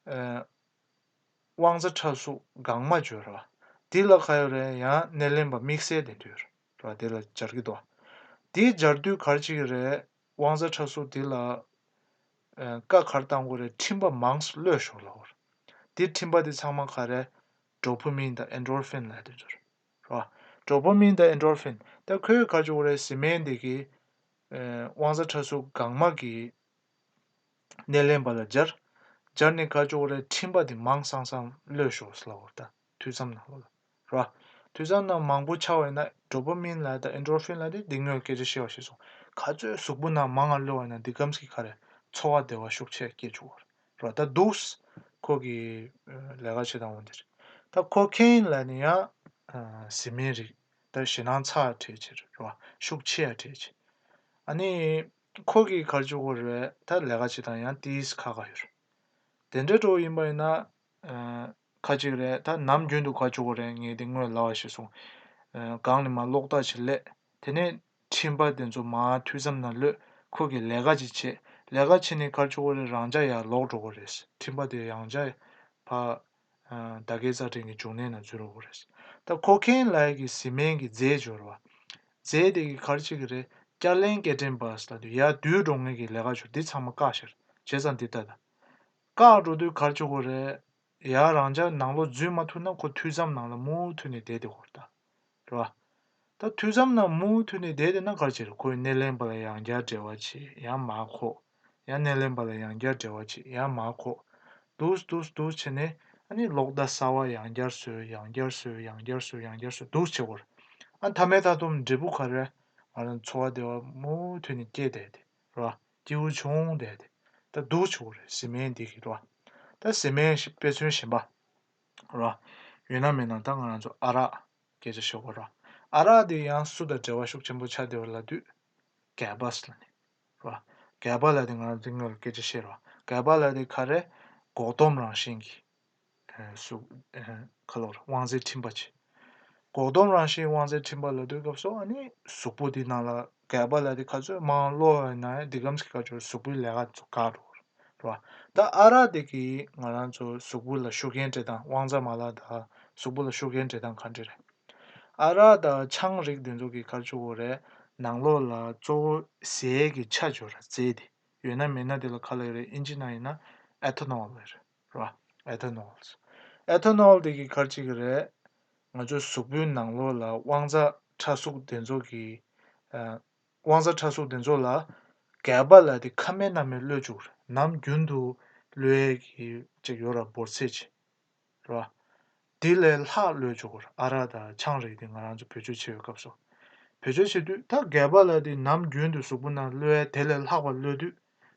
ཨ། དབང་རྩ་ཕྲ་གཟུགས་གང་མ་བརྗོད་ར། དེ་ལ་ག་ཡོད་རེད། ཡང་སྣེ་ལེན་པ་དམིགས་བསལ་དེ་འདྲ་ཡོད་ར། དེ་ལ་སྦྱར་གྱི་འདུག་དེ་སྦྱར་དུས་ག་རེ་བྱེད་ཀྱི་རེད། དབང་རྩ་ཕྲ་གཟུགས་དེ་ལ་ཨ། བཀའ་ག་རེ་བཏང་དགོས་རེད། འཕྲིན་པ་མང་ཙམ་གློད་ཤོག་ལབ་དགོས་རེད། དེ་འཕྲིན་པ་དེ་ཚང་མ་ག་རེ། ཌོ་པ་མིན་དང་ཨེན་ཌོར་ཕིན་ལབ་དེ་ཚོ་རེད། རེད་བ། ཌོ་པ་མིན་དང་ཨེན་ཌོར་ཕིན། ད་ཁོས་ག་རེ་བྱེད་དགོས་རེད། བཟི་སྨན་དེ་གིས་ཨ། དབང་རྩ་ཕྲ་གཟུགས་གང་མ་གི་སྣེ་ལེན་པ་ལ་སྦྱར། སྦྱར་ནས་ག་རེ་བྱེད་དགོས་རེད། འཕྲིན་པ་དེ་མང་སང་སང་གློད་ཤོག་ཟེར་ལབ་དགོས་རེད་ད། དུས་མཚམས་ནང་ལོགས་ལ། རེད་བ། དུས་མཚམས་ནང་མང་པོ་ཆགས་པ་ཡིན་ན་ཌོ་པ་མིན་ལབ་དང་ཨེན་ཌོར་ཕིན་ལབ་དེ་འདི་སྔོན་སྐད་ཆ་བཤད་པ་བཞིན་སོང་། ག་ཚོད་གཟུགས་པོ་ནང་མང་ང་གློད་པ་ཡིན་ན་འདི་གམ་གྱི་ག་རེ། ཚོར་བ་བདེ་བ་ཤུགས་ཆེ་སྐྱེ་བཅུག་གི་རེད། རེད་བ། ད་འདུག་སེ་ཁོ་གི་ལས་ཀ་བྱེད་སྟངས་འོ་འདི་རེད། ད་ཁོ་ཁེན་ལབ་ནི་ཡང་བཟི་སྨན་རིགས། ད་ཞེད་སྣང་ཚ་ཡ་འཕྲད་ཅིག་རེད་བ། ཤུགས་ཆེ་ཡ་འཕྲད་ཅིག་ཨ་ནི་ཁོ་གིས་ག་རེ་བྱེད་ཀྱི་ཡོད་རེད། ད་ལས་ཀ་བྱེད་སྟངས་ཡང་ཏིས་ཁག་ཁག་ཡོད་རེད། དེ་འདྲ་འདྲ་བོ་ཡིན་པ་ཡིན་ན། ཨ། ཁ་ཅིག་རེད། ད་ནམ་རྒྱུན་དུ་ག་རེ་བྱེད་ཀྱི་ཡོད་རེད། ངས་དེ་སྔོན་ལབ་པ་བཞིན་སོང་། ཨ། སྒང་ནས་མར་གློག་བརྡ་ཅིག་སླེབས། དེ་ནས་འཕྲིན་པ་དེ་ཚོ་མར་མཐུད་མཚམས་ནང་གློད། ཁོ་གིས་ལས་ཀ་ཅིག་བྱེད། ལས་ཀ་བྱེད་ནས་ག་རེ་བྱེད་ཀྱི་ཡོད་རེད། རང་འཇགས་ཡར་ལོག་འགྲོ་གི་རེད། འཕྲིན་པ་དེ་རང་འཇགས་ཕར། ཨ། བརྡ་སྐྱེལ་རྩ་ཕྲན་གྱི་འབྱུང་གནས་ནང་འཛུལ་འགྲོ་གི་རེད། ད་ཁོ་ཁེན་ལབ་ཡ་གི་བཟི་སྨན་གྱི་རྫས་ཅིག་ཡོད་རེད་བ། རྫས་དེ་གིས་ག་རེ་བྱེད་ཀྱི་རེད། བསྐྱར་ལེན་སྐྱེལ་འདྲེན་པ་ཟེར་ལབ་དུས་ཡར་བསྡུས་འགྲོ་མཁན་གྱི་ལས་ཀ་ཅིག་འདི་ཚང་མ་བཀག་ཤར། བྱས་ཙང་འདི་ལྟ་ད། བཀག་འགྲོ་དུས་ག་རེ་བྱེད་ཀྱི་ཡོད་རེད། ཡར་རང་འཇགས་ནང་ལོགས་འཛུལ་མ་ཐུབ་ན་ཁོ་མཐུད་མཚམས་ནང་ལ་མུ་མཐུད་ནས་བསྡད་བསྡད་ཀྱི་ཡོད་རེད་ད། རེད་བ། ད་མཐུད་མཚམས་ནང་མུ་མཐུད་ནས་བསྡད་བསྡད་ན་ག་རེ་བྱེད་རེད། ཁོའི་སྣེ་ལེན་པ་ལ་ཡང་བསྐྱར་འབྲེལ་བ་བྱེད། ཡང་མར་འཁོར། ཡང་སྣེ་ལེན་པ་ལ་ཡང་བསྐྱར་འབྲེལ་བ་བྱེད། ཡང་མར་འཁོར། འདུག་འདུག་འདུག་བྱས་ནས་ཨ་ནི་གློག་བརྡ་གསར་པ་ཡང་བསྐྱར་བཟོས། ཡང་བསྐྱར་བཟོས། ཡང་བསྐྱར་བཟོས། ཡང་བསྐྱར་བཟོས། འདུག་བྱེད་ཀྱི་ཡོད་རེད། ཨ། མཐའ་མའི་མཐའ་སྡོམ་འབྲས་བུ་ག་རེ། ང་རང་ཚོར་བ་བདེ་བ་མུ་མཐུད་ནས་སྐྱེས་བསྡད་དེ། རེད་བ། སྐྱིད་པོ་བྱུང་བསྡད་དེ། ད་འདུག་བྱེད་ཀྱི་ཡོད་རེད། བཟི་སྨན་འདི་གིས་རེད་བ། ད་བཟི་སྨན་ཞིག་དཔེ་མཚོན་གཞན་པ། རེད་བ། ཡོད་ན་མེད་ན་ད་ང་རང་ཚོ་ཨ་རག་སྐད་ཆ་ཤོད་དགོས་རེད་བ། ཨ་རག་འདི་ཡང་སུ་དང་འབྲེལ་བ་ཤུགས་ཆེན་པོ་ཆགས་བསྡད་པ་ལབ་དུས། ག་བ་ཟེར་ལབ་ནི། རེད་བ། ག་བ་ལབ་དེ་ང་རང་འདི་སྔོན་ལ་སྐད་ཆ་བཤད་རེད་བ། ག་བ་ལབ་དེ་ག་རེ། འགོག་སྡོམ་རང་བཞིན་གྱི། ཨ། གཟུགས། ཨ། ཁ་ལོར་དབང་རྩའི་འཕྲིན་པ་ཆེ། འགོག་སྡོམ་རང་བཞིན་དབང་རྩའི་འཕྲིན་པ་ལབ་དུས་སྐབས་སུ་ཨ་ནི་གཟུགས་པོ་འདི་ནང་ལ་GABA་ལབ་དེ་ག་ཚོད་མང་ལོ་ཡིན་ན་ཡང་འདི་གམ་གྱི་ཁ་ཆུ་གཟུགས་པོའི་ལས་ཀ་ཚོ་བཀག་འགྲོ་གི་རེད་བ། ད་ཨ་རག་དེ་གིས་ང་རང་ཚོ་གཟུགས་པོ་ལ་ཤུགས་རྐྱེན་སྤྲད་སྟངས། དབང་རྩ་མ་ལག་དང་གཟུགས་པོ་ལ་ཤུགས་རྐྱེན་སྤྲད་སྟངས་ག་འདྲ་རེད། ཨ་རག་དང་ཆང་རིགས་དེ་ཚོ་གིས་ག་རེ་བྱེད་ཀྱི་ཡོད་རེད། ནང་ལོགས་ལ་གཙོ་བོ་ཟས་ཀྱི་ཆ་ཅིག་ཡོད་རེད། རྫས་དེ་ཡོད་ན་མེད་ན་དེ་ལ་ག་ལབ་ཀྱི་རེད། ཨིན་ཇི་ནང་ཡིན་ན་ethanol ལབ་ཀྱི་རེད་བ། ethanol ethanol དེ་གིས་ག་རེ་བྱེད་ཀྱི་རེད། ང་ཚོ་གཟུགས་པོའི་ནང་ལོགས་ལ་དབང་རྩ་ཕྲ་གཟུགས་དེ་ཚོ་གི་ཨ། དབང་རྩ་ཕྲ་གཟུགས་དེ་ཚོ་ལ་GABA ལབ་དེ་ཁ་མེད་ན་མེད་གློད་བཅུག་རེད། ནམ་རྒྱུན་དུ་གློད་ཡས་ཀྱི་ཅིག་ཡོད་ར། འབོར་ཚད་ཅིག་རེད་བ། དེ་ལས་ལྷག་གློད་བཅུག་རེད། ཨ་རག་དང་ཆང་རིགས་དེ་ང་རང་ཚོ་བེད་སྤྱོད་བྱེད་པའི་སྐབས་སུ། བེད་སྤྱོད་བྱེད་དུས་ད་GABA ལབ་དེ་ནམ་རྒྱུན་དུ་གཟུགས་པོ་ནང་གློད་ཡས་དེ་ལས་ལྷག་པ་གློད་དུས་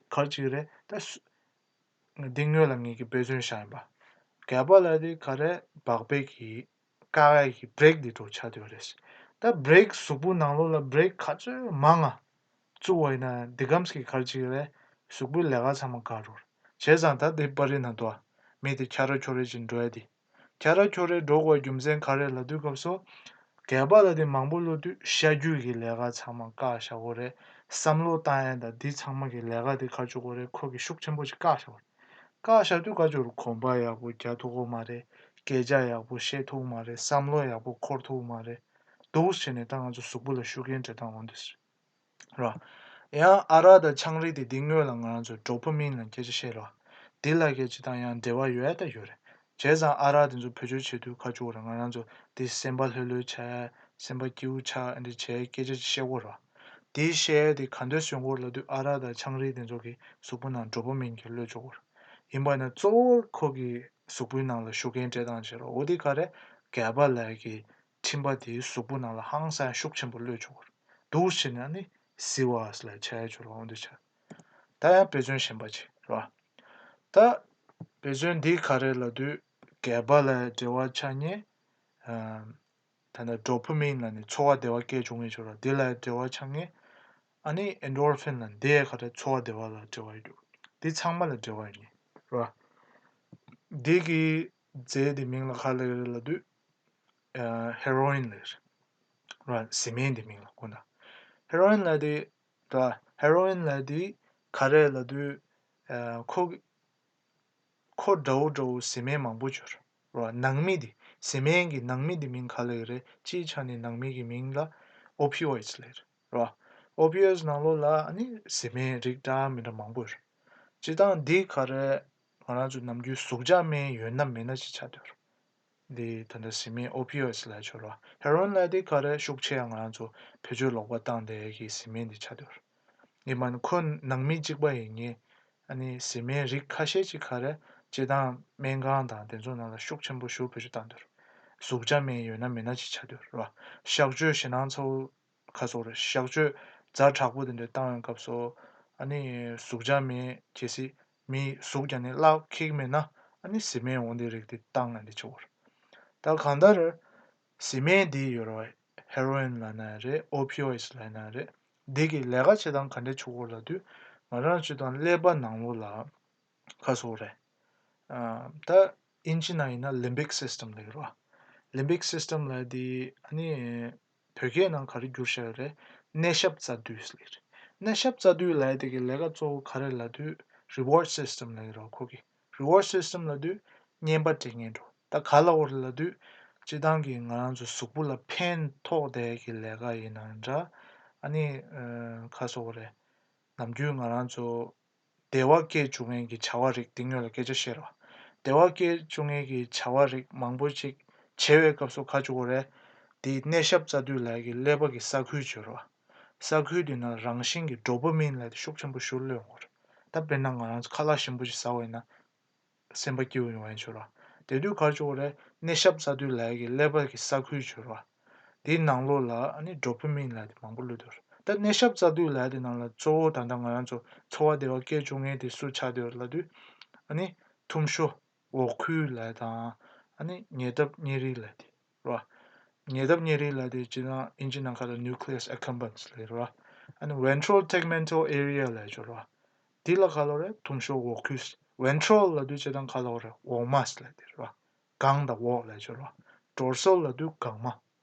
ག་རེ་བྱེད་ཀྱི་རེད། ད་སུ། འདི་སྔོན་ལ་ངེད་ཀྱིས་དཔེ་མཚོན་བཞག་ཡིན་པ། GABA ལབ་དེ་ག་རེ་བག་ཕེབས་ཀྱི་བཀག་ཡས་ཀྱི་brake འདི་འདྲ་ཆགས་བསྡད་ཡོད་རེད། ད་brake གཟུགས་པོ་ནང་ལོགས་ལ་brake ག་ཚོད་མང་ང་བཙུགས་པ་ཡིན་ན་འདི་གམ་གྱི་ག་རེ་བྱེད་ཀྱི་རེད། གཟུགས་པོའི་ལས་ཀ་ཚང་མ་བཀག་འགྲོ་རེད། བྱས་ཙང་ད་འདི་པར་རིས་ནང་འདུག་ཨ། མི་དེ་ཁྱ་རོག་ཁྱོ་རོ་ཅིག་འགྲོ་ཡས་དེ། ཁྱ་རོག་ཁྱོ་རོ་འགྲོ་དགོས་རྒྱུ་མཚན་ག་རེ་ལབ་དུས་སྐབས་སུ། GABA ལབ་དེ་མང་པོ་གློད་དུས་ཤ་རྒྱུས་ཀྱི་ལས་ཀ་ཚང་མ་བཀག་བཞག་གི་རེད། བསམ་བློ་བཏང་ཡས་དང་འདི་ཚང་མ་གི་ལས་ཀ་དེ་ག་རེ་བྱེད་ཀྱི་རེད། ཁོ་གིས་ཤུགས་ཆེན་པོ་ཅིག་བཀག་བཞག་གི་རེད། བཀག་བཞག་དུས་ག་རེ་བྱེད་ཀྱི་རེད། གོམ་པ་ཡག་པོ་རྒྱག་ཐུབ་ཀྱི་མ་རེད། སྐད་ཆ་ཡག་པོ་བཤད་ཐུབ་ཀྱི་མ་རེད། བསམ་བློ་ཡག་པོ་འཁོར་ཐུབ་ཀྱི་མ་རེད། འདུག་སེ་བྱས་ནས་ད་ང་ཚོ་གཟུགས་པོ་ལ་ཤུགས་རྐྱེན་སྤྲད་སྟངས་འོང་དུས། ར། ཡང་ཨ་རག་དང་ཆང་རིགས་དེ་འདི་སྔོན་ལ་ང་རང་ཚོ་dopamine ལ་སྐད་ཆ་བཤད་ར། འདི་ལ་སྐད་ཆ་དང་ཡང་འབྲེལ་བ་ཡོད་ད་ཡོད་རེད། བྱས་ཙང་ཨ་རག་དེ་ཚོ་བེད་སྤྱོད་བྱེད་དུས་ག་རེ་བྱེད་ཀྱི་རེད། ང་རང་ཚོ་འདི་སེམས་པ་ལྷོད་ལྷོད་བྱས། སེམས་པ་སྐྱིད་པོ་ཆགས། འདི་བྱས་སྐད་ཆ་ཅིག་བཤད་ཀྱི་ར། འདི་བཤད་དེ་ག་འདྲས་བཟོ་གི་རེད་ལབ་དུས་ཨ་རག་དང་ཆང་རིགས་དེ་ཚོ་གིས་གཟུགས་པོ་ནང་dopamine གི་གློད་བཅུག་གི་རེད། ཡིན་པ་ན་གཙོ་བོ་ཁོ་གི་གཟུགས་པོའི་ནང་ལ་ཤུགས་རྐྱེན་སྤྲད་སྟངས་བྱེད་ར། འོ་དེ་ག་རེ་GABA ལབ་ཀྱི་འཕྲིན་པ་དེ་གཟུགས་པོ་ནང་ལ་ཧང་སང་ཤུགས་ཆེན་པོ་གློད་བཅུག་གི་རེད། འདུག་སེ་བྱས་ནས་ཨ་ནི་བཟི་བ་ལ་བྱས་ཡོད་ར། འོ་འདི་བྱས། ད་ཡང་དཔེ་མཚོན་གཞན་པ་ཅིག་ར། ད་དཔེ་མཚོན་འདི་ག་རེ་ལབ་དུས་GABA ལ་འབྲེལ་བ་ཆགས་མཁན། ཨ། ད་ལྟ་dopamine ལབ་ནས་ཚོར་བ་བདེ་བ་སྐྱེ་བཅུག་མཁན་ཅིག་ཡོད་ར། འདི་ལ་འབྲེལ་བ་ཆགས་མཁན། ཨ་ནི་endorphin ལབ་འདི་ག་རེ་ཚོར་བ་བདེ་བ་ལ་འབྲེལ་བ་ཡོད་རྒྱུ། འདི་ཚང་མ་ལ་འབྲེལ་བ་ཡོད་མཁན་ར། འདི་གི་རྫས་འདི་མིང་ལ་ག་རེ་ལབ་ཀྱི་རེད་ལབ་དུས། ཨ། heroin ལབ་ར། བཟི་སྨན་འདི་མིང་ལ་གོ་ན། heroin ལབ་དེ། ད་heroin ལབ་དེ་ག་རེ་ལབ་དུས། ཨ། ཁོ་ཁོ་འདྲ་བོ་འདྲ་བོ་བཟི་སྨན་མང་པོ་ཅིག་ཡོད་ར། ནང་མི་དེ། བཟི་སྨན་གྱི་ནང་མི་དེ་མིང་ག་རེ་ལབ་ཀྱི་རེད། སྤྱིའི་ཆ་ནས་ནང་མི་གི་མིང་ལ་opioids ལབ་ར། opioids ནང་ལོགས་ལ་ཨ་ནི་བཟི་སྨན་རིགས་འདྲ་མི་འདྲ་མང་པོ་ཡོད་ར། སྤྱིར་བཏང་འདི་ག་རེ། ང་རང་ཚོ་ནམ་རྒྱུན་ཟུག་གཅོག་སྨན་ཡོད་ན་མེད་ན་ཅིག་ཆགས་བསྡད་ཡོད་ར། འདི་ད་ལྟ་བཟི་སྨན་opioids ལབ་ཡས་ཅིག་ཡོད་ར། heroin ལབ་དེ་ག་རེ་ཤུགས་ཆེ་ཡང་ང་རང་ཚོ་བེད་སྤྱོད་ལོག་པ་བཏང་བསྡད་ཡས་ཀྱི་བཟི་སྨན་འདི་ཆགས་བསྡད་ཡོད་ར། ཡིན་པ་ནི་ཁོ་ནང་མི་གཅིག་པ་ཡིན་ངེས། ཨ་ནི་བཟི་སྨན་རིགས་ཁ་ཤས་ཅིག་ག་རེ་སྤྱིར་བཏང་སྨན་ཁང་དང་དེ་ཚོ་ནང་ལ་ཤུགས་ཆེན་པོ་ཞེ་པོ་བེད་སྤྱོད་བཏང་བསྡད་ཡོད་ར། ཟུག་གཅོག་སྨན་ཡོད་ན་མེད་ན་ཅིག་ཆགས་བསྡད་ཡོད་ར། གཤག་བཅོས་ཞེད་སྣང་ཚ་བོ། ག་རེ་ཟེར་དགོས་རེད། གཤག་བཅོས་ཛ་དྲག་པོ་དེ་འདྲ་བཏང་བའི་སྐབས་སུ། ཨ་ནི་ཟུག་གཅོག་སྨན་གལ་སྲིད་མི་ཟུག་རྒྱག་ནས་གླགས་འཁེལ་མེད་ན། ཨ་ནི་བཟི་སྨན་འོ་འདི་རིགས་དེ་བཏང་ན་འདི་ཆོག་གི་རེད། ད་གང་ལྟར་བཟི་སྨན་འདི་ཡོད་རེད་བ། heroin ལབ་ན་རེད། opioids ལབ་ན་རེད། འདི་གི་ལས་ཀ་བྱེད་སྟངས་ག་འདྲ་ཆོག་གི་རེད་ལབ་དུས། ང་རང་ཚོ་དང་ཀླད་པ་ནང་ལོགས་ལ། ག་རེ་ཟེར་དགོས་རེད། ཨ། ད་ཨིན་ཇི་ནང་ཡིན་ན་limbic system ལབ་ཀྱི་རེད་བ། limbic system ལབ་དེ་ཨ་ནི་བོད་སྐད་ནང་ག་རེ་བསྒྱུར་བཞག་ཡོད་རེད། སྣེ་ཞབས་རྩ་མདུད་ལབ་ཀྱི་རེད། སྣེ་ཞབས་རྩ་མདུད་ལབ་དེ་གི་ལས་ཀ་གཙོ་བོ་ག་རེ་ལབ་དུས་reward system ལབ་ཀྱི་རེད་བ། ཁོ་གི་reward system ལབ་དུས་བསྙེན་པ་སྤྲད་མཁན་འདྲ་བོ། ད་ག་ལབ་དགོས་རེད་ལབ་དུས། སྤྱིར་བཏང་གི་ང་རང་ཚོ་གཟུགས་པོ་ལ་ཕན་ཐོགས་བསྡད་ཀྱི་ལས་ཀ་ཡིན་ན་འདྲ། ཨ་ནི། ཨ། ག་རེ་ཟེར་དགོས་རེད། ནམ་རྒྱུན་ང་རང་ཚོ་བདེ་བ་སྐྱེད་བཅུག་མཁན་གྱི་བྱ་བ་རིགས་འདི་སྔོན་ལ་སྐད་ཆ་བཤད་རོགས། བདེ་བ་སྐྱེད་བཅུག་མཁན་གྱི་བྱ་བ་རིགས་མང་པོ་ཅིག་བྱེད་པའི་སྐབས་སུ་ག་རེ་བྱེད་དགོས་རེད། དེའི་སྣེ་ཞབས་རྩ་མདུད་ལབ་ཀྱི་ཀླད་པ་གི་ས་ཁུལ་ཅིག་ཡོད་རེད་བ། ས་ཁུལ་དེ་ནང་རང་བཞིན་གྱིས་dopamine ལབ་དེ་ཤུགས་ཆེན་པོ་ཞེ་པོ་གློད་ཡོང་གི་རེད། ད་དཔེར་ན་ང་རང་ཚོ་ཁ་ལག་ཞིམ་པོ་ཅིག་ཟ་བ་ཡིན་ན། སེམས་པ་སྐྱིད་པོ་ཡོང་ཡ་ཅིག་ཡོད་རེད་བ། དེ་དུས་ག་རེ་བྱེད་དགོས་རེད། སྣེ་ཞབས་རྩ་མདུད་ལབ་ཀྱི་ཀླད་པ་གི་ས་ཁུལ་ཅིག་ཡོད་རེད་བ། དེའི་ནང་ལོགས་ལ་ཨ་ནི་dopamine ལབ་དེ་མང་པོ་གློད་ཡོད་རེད། ད་སྣེ་ཞབས་རྩ་མདུད་ལབ་དེ་ནང་ལ་གཙོ་བོ་ད་ལྟ་ང་རང་ཚོ་ཚོར་བ་བདེ་བ་སྐྱེད་བཅུག་མཁན་དེ་སུ་ཆགས་བསྡད་ཡོད་རེད་ལབ་དུས། ཨ་ནི་ཐུམ་ཤོ་འོག་ཁུལ་ལབ་དང་། ཨ་ནི་ཉེ་འདབས་གཉེར་རིས་ལབ་དེ་རེད་བ། ཉེ་འདབས་གཉེར་རིས་ལབ་དེ་སྤྱིར་བཏང་ཨིན་ཇི་ནང་ཁ་ལ་nucleus accumbens ལབ་རེད་བ། ཨ་ནི་ventral tegmental area ལབ་ཅིག་ཡོད་རེད་བ། འདི་ལ་ག་ལབ་རེད། ཐུམ་ཤོ་འོག་ཁུལ། ventral ལབ་དུས་སྤྱིར་བཏང་ག་ལབ་རེད། འོག་མ་ལབ་དེ་རེད་བ། སྒང་དང་འོག་ལབ་ཅིག་ཡོད་རེད་བ། dorsal ལབ་དུས་སྒང་མ།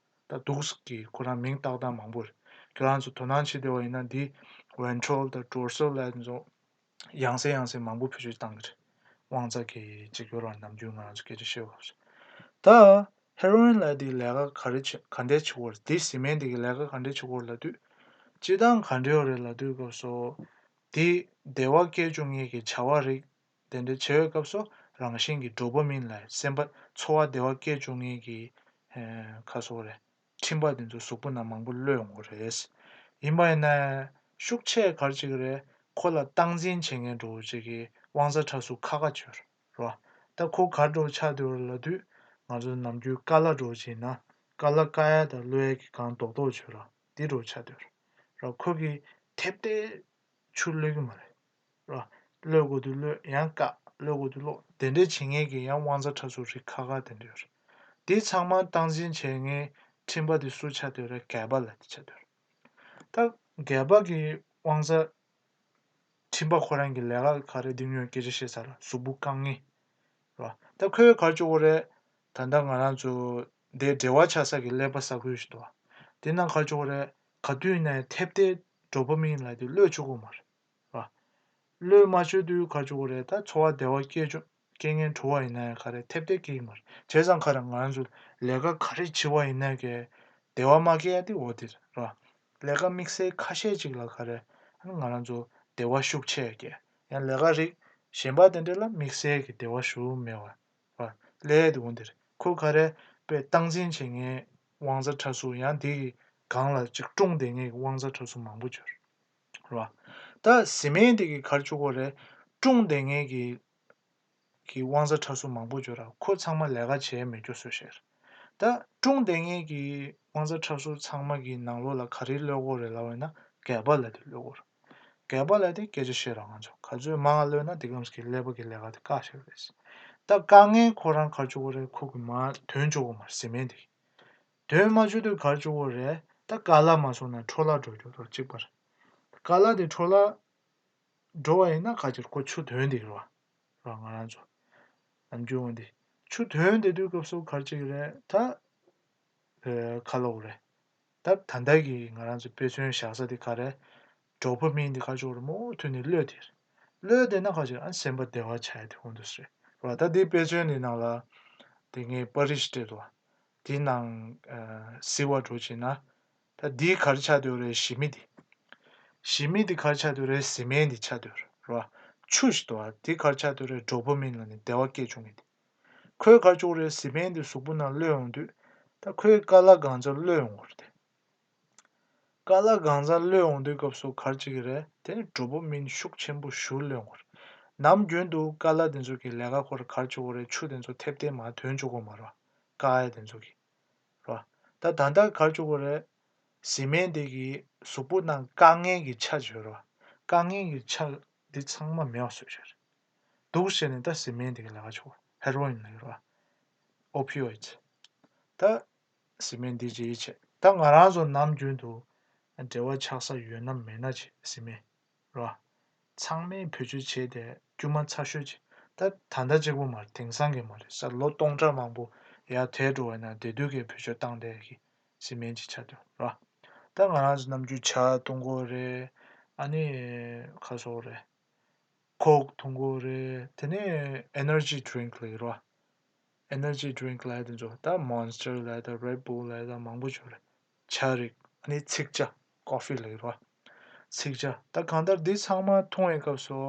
ད་འདུག་གི་ཁོ་རང་མིང་བཏགས་སྟངས་མང་པོ་རེད། ཁྱེད་རང་ཚོ་དོ་སྣང་བྱེད་བསྡད་པ་ཡིན་ན་འདི་ventral་དང་dorsal་ལབ་ཡ་དེ་ཚོ་ཡང་སེ་ཡང་སེ་མང་པོ་བེད་སྤྱོད་བཏང་གི་རེད། དབང་རྩ་གི་འཇིགས་སྐྱོར་བ་ནམ་རྒྱུན་ང་རང་ཚོ་སྐད་ཆ་བཤད་པ་ད་ཧེ་རོ་ཨིན་ལབ་དེ་ལས་ཀ་ག་རེ་བྱེད་ག་འདྲས་བྱེད་དགོས་རེད། དེ་བཟི་སྨན་དེ་གི་ལས་ཀ་ག་འདྲས་བྱེད་དགོས་རེད་ལབ་དུས། སྤྱིར་བཏང་ག་འདྲས་ཡོད་རེད་ལབ་དུས་སྐབས་སུ། དེ་བདེ་བ་སྐྱེད་བཅུག་མཁན་གྱི་བྱ་བ་རིགས་དེ་འདྲ་བྱེད་པའི་སྐབས་སུ་རང་བཞིན་གྱི་ཌོ་པ་མིན་ལབ་སེམས་པ་ཚོར་བ་བདེ་བ་སྐྱེད་བཅུག་མཁན་གྱི་ཁ་སོགས་རེད། འཕྲིན་པ་དེ་ཚོ་གཟུགས་པོ་ནང་མང་པོ་གློད་ཡོང་གི་རེད། ཡིན་པ་ཡིན་ན་ཤུགས་ཆེ་ག་རེ་བྱེད་ཀྱི་རེད། ཁོ་ལ་སྟངས་འཛིན་བྱེད་མཁན་འདྲ་བོ་ཅིག་གི་དབང་རྩ་ཕྲ་གཟུགས་ཁག་ཁག་ཅིག་ཡོད་རེད། རོ། ད་ཁོ་ག་འདྲ་ཆགས་བསྡད་ཡོད་རེད་ལབ་དུས། ང་ཚོ་ནམ་རྒྱུན་ཀ་ལ་འདྲ་བོ་ཅིག་ཡིན་ན། ཀ་ལ་བཀག་ཡ་དང་གློད་ཡ་གི་སྒང་རྡོག་རྡོག་ཅིག་ཡོད་རེད། འདི་འདྲ་བོ་ཆགས་བསྡད་ཡོད་རེད། རོ། ཁོ་གིས་ཐེབས་ཏེ་ཆུ་གློད་ཀྱི་མ་རེད། རོ། གློད་དགོས་དུས་གློད། ཡང་བཀག་གློད་དགོས་དུས་གློད། དེ་འདྲས་བྱེད་མཁན་གྱི་ཡང་དབང་རྩ་ཕྲ་གཟུགས་རིགས་ཁག་ཁག་དེ་འདྲ་ཡོད་རེད། འདི་ཚང་མ་སྟངས་འཛིན་བྱེད་མཁན་འཕྲིན་པ་དེ་སུ་ཆགས་བསྡད་ཡོད་རེད། གྷ་བྷ་ལབ་དེ་ཆགས་བསྡད་ཡོད་རེད། ད་གྷ་བྷ་གི་དབང་རྩ། འཕྲིན་པ་ཁོ་རང་གི་ལས་ཀ་ག་རེ་འདི་ཉོན་སྐད་ཆ་བཤད་ས་ལ་གཟུགས་པོ་བཀང་ངེས། རོ། ད་ཁོས་ག་རེ་བྱེད་ཀྱི་རེད། ད་ལྟ་ང་རང་ཚོ་འདི་འབྲེལ་བ་ཆགས་ས་གི་ཀླད་པ་ས་ཁུལ་ཞིག་འདུག་དེ་ནང་ག་རེ་བྱེད་ཀྱི་རེད། ག་དུས་ནས་ཐེབས་ཏེ་ཌོ་པ་མིན་ལབ་དེ་གློད་བཅུག་གི་མ་རེད། རོ། གློད་མ་བཅུག་དུས་ག་རེ་བྱེད་ཀྱི་རེད། ད་ཚོར་བ་བདེ་བ་སྐྱེ་བཅུག་སྐད་ངན་བྲོ་བ་ཡིན་ན་ཡང་ག་རེ་ཐེབས་ཐེབས་སྐྱེ་གི་མ་རེད། བྱས་ཙང་ག་རེ་ང་རང་ཚོ་ལས་ཀ་ག་རེ་བྱེད་པ་ཡིན་ན་གི་བདེ་བ་མ་སྐྱེ་ཡ་དེ་འོ་དེ་རེད། ལས་ཀ་དམིགས་བསལ་ཁ་ཤས་ཅིག་ལ་ག་རེ་ང་རང་ཚོ་བདེ་བ་ཤུགས་ཆེ་སྐྱེ། ཡང་ལས་ཀ་རིགས་གཞན་པ་དེ་འདྲ་ལ་དམིགས་བསལ་གྱི་བདེ་བ་ཞུ་མེད་པ་ལས་དེ་འོ་དེ་རེད། ཁོ་ག་རེ་དཔེ་སྟངས་འཛིན་བྱེད་མཁན་དབང་རྩ་ཕྲ་གཟུགས། ཡང་དེ་གི་སྒང་ལ་ཅིག་ཀྲུང་བསྡད་མཁན་གྱི་དབང་རྩ་ཕྲ་གཟུགས་མང་པོ་ཅིག་ཡོད་རེད། རོ། ད་བཟི་སྨན་དེ་གི་ག་རེ་བྱེད་ཀྱི་རེད། ཀྲུང་བསྡད་མཁན་གྱི་གི་དབང་རྩ་ཕྲ་གཟུགས་མང་པོ་ཅིག་ཡོད་རེད། ཁོ་ཚང་མ་ལས་ཀ་བྱེད་མི་རྒྱུ་བཟོས་བཞག་ད་ཀྲུང་བསྡད་མཁན་གྱི་དབང་རྩ་ཕྲ་གཟུགས་ཚང་མ་གི་ནང་ལོགས་ལ་ག་རེ་གློད་ཀྱི་རེད་ལབ་པ་ཡིན་ན་གྷ་བྷ་ལབ་དེ་གློད་ཀྱི་རེད། གྷ་བྷ་ལབ་དེ་སྐད་ཆ་བཤད་རོགས། ང་ཚོ་ག་ཚོད་མང་ང་གློད་ན་དེ་གམ་གྱི་ཀླད་པ་གི་ལས་ཀ་དེ་བཀག་བཞག་རེད། ད་བཀག་མཁན་ཁོ་རང་ག་རེ་བྱེད་ཀྱི་རེད། ཁོ་གི་མར་དོན་བཅུག་གི་མ་རེད། བཟི་སྨན་དེ་གི་དོན་མ་བཅུག་དུས་ག་རེ་བྱེད་ཀྱི་རེད། ད་ཀ་ལ་མ་སོང་ན་འཕྲོ་བརླག་འགྲོ་རྒྱུ་དང་གཅིག་པ་རེད། ཀ་ལ་དེ་འཕྲོ་བརླག་འགྲོ་བ་ཡིན་ན་ག་ཅིག་ཁོ་ཆུ་དོན་དེ་རེད་བ། ར་ང་རང་ཚོ་ནམ་རྒྱུན་འོང་དེ་ཆུ་དོན་དེ་དུས་སྐབས་སུ་ག་རེ་བྱེད་ཀྱི་རེད། ད་ཨེ་ཁ་ལོག་རེད། ད་ད་ལྟ་གི་ང་རང་ཚོ་དཔེ་མཚོན་བཞག་ས་དེ་ག་རེད། ཌོ་པ་མིན་དེ་ག་ཅིག་རེད། མུ་མཐུད་ནས་གློད་དེ་རེད། གློད་དེ་ན་ག་ཅིག་ཨ་སེམས་པ་བདེ་བ་ཆགས་ཡ་དེ་འོང་དུས་རེད། ར་ད་དེ་དཔེ་མཚོན་དེ་ནང་ལ་དེ་ངས་པར་རིས་སྤྲད་འདུག་དེ་ནང་ཨ་གཟིགས་པ་འགྲོ་བྱས་ན། ད་འདི་ག་རེ་ཆགས་བསྡད་ཡོད་རེད། བཟི་སྨན་འདི། བཟི་སྨན་འདི་ག་རེ་ཆགས་བསྡད་ཡོད་རེད། བཟི་སྨན་འདི་ཆགས་བསྡད་ཡོད་རེད་བ། ཆུ་ཞིག་འདུག་བ། འདི་ག་རེ་ཆགས་བསྡད་ཡོད་རེད། ཌོ་པ་མིན་ལབ་ནས་བདེ་བ་སྐྱེད་བཅུག་མཁན་འདི། ཁོས་ག་རེ་བྱེད་ཀྱི་རེད། བཟི་སྨན་འདི་གཟུགས་པོ་ནང་གློད་ཡོང་དུས། ད་ཁོའི་ཀ་ལ་སྒང་ཚང་གློད་ཡོང་གི་རེད་དེ། ཀ་ལ་སྒང་ཚང་གློད་ཡོང་དུས་སྐབས་སུ་ག་རེ་བྱེད་ཀྱི་རེད། དེ་ནི་ཌོ་པ་མིན་ཤུགས་ཆེན་པོ་ཞེ་པོ་གློད་ཡོང་གི་རེད། ནམ་རྒྱུན་དུ་ཀ་ལ་འདི་ཚོ་གི་ལས་ཀ་ཁོ་ར་ག་རེ་བྱེད་ཀྱི་རེད། ཆུ་དེ་ཚོ་ཐེབས་ཏེ་མར་དོན་བཅུག་གི་མ་རེད་བ། བཀག་ཡ་དེ་ཚོ་གི། རོ། ད་ད་ལྟ་ག་རེ་བྱེད་ཀྱི་རེད། བཟི་སྨན་དེ་གིས་གཟུགས་པོ་ནང་བཀག་མཁན་གྱི་ཆ་བྱོས་རོ། བཀག་མཁན་གྱི་ཆ་འདི་ཚང་མ་མེད་པ་བཟོས་བྱས་རེད། འདུག་བྱས་ནས་ད་བཟི་སྨན་དེ་གི་ལས་ཀ་བྱེད་ཀྱི་ཡོད་རེད། ཧེ་རོ་ཨིན་ལབ་ཀྱི་རེད་བ། ཨོ་པི་ཡོ་ཌི། ད་བཟི་སྨན་འདི་ཅི་ཡིན་བྱས། ད་ང་རང་ཚོ་ནམ་རྒྱུན་དུ་འབྲེལ་བ་ཆགས་ས་ཡོད་ན་མེད་ན་ཅིག་བཟི་སྨན། རོ། ཚང་མས་བེད་སྤྱོད་བྱས་ཏེ་དཀྱུས་མ་ཚ་ཤོས་ཅིག་ད་ད་ལྟ་གཅིག་པོ་མ་རེད། དེང་སང་གི་མ་རེད། ས་ལོ་སྟོང་ཕྲག་མང་པོ་ཡར་དེད་འགྲོ་བ་ཡིན་ན་དེ་དུས་ཀྱི་བེད་སྤྱོད་བཏང་བསྡད་ཀྱི་བཟི་སྨན་ཅིག་ཆགས་འདུག་རོ། ད་ང་རང་ཚོ་ནམ་རྒྱུན་ཇ་འཐུང་གི་ཡོད་རེད། ཨ་ནི་ཁ་སོགས་རེད། ཁོག་འཐུང་གི་ཡོད་རེད། དེ་ནས་ཨེ་ནར་ཇི་ཌི་རིང་ལབ་ཀྱི་རོ། ཨེ་ནར་ཇི་ཌི་རིང་ལབ་ཡ་དེ་ཚོ་ད་མོན་སི་ཊར་ལབ་ཡ་ད་རེད་བུལ་ལབ་ཡ་ད་མང་པོ་ཅིག་ཡོད་རེད། ཇ་རིགས། ཨ་ནི་ཚིག་ཇ། ཀོ་ཕི་ལབ་ཀྱི་རོ། ཚིག་ཇ། ད་གང་ལྟར་འདི་ཚང་མ་འཐུང་བའི་སྐབས་སུ་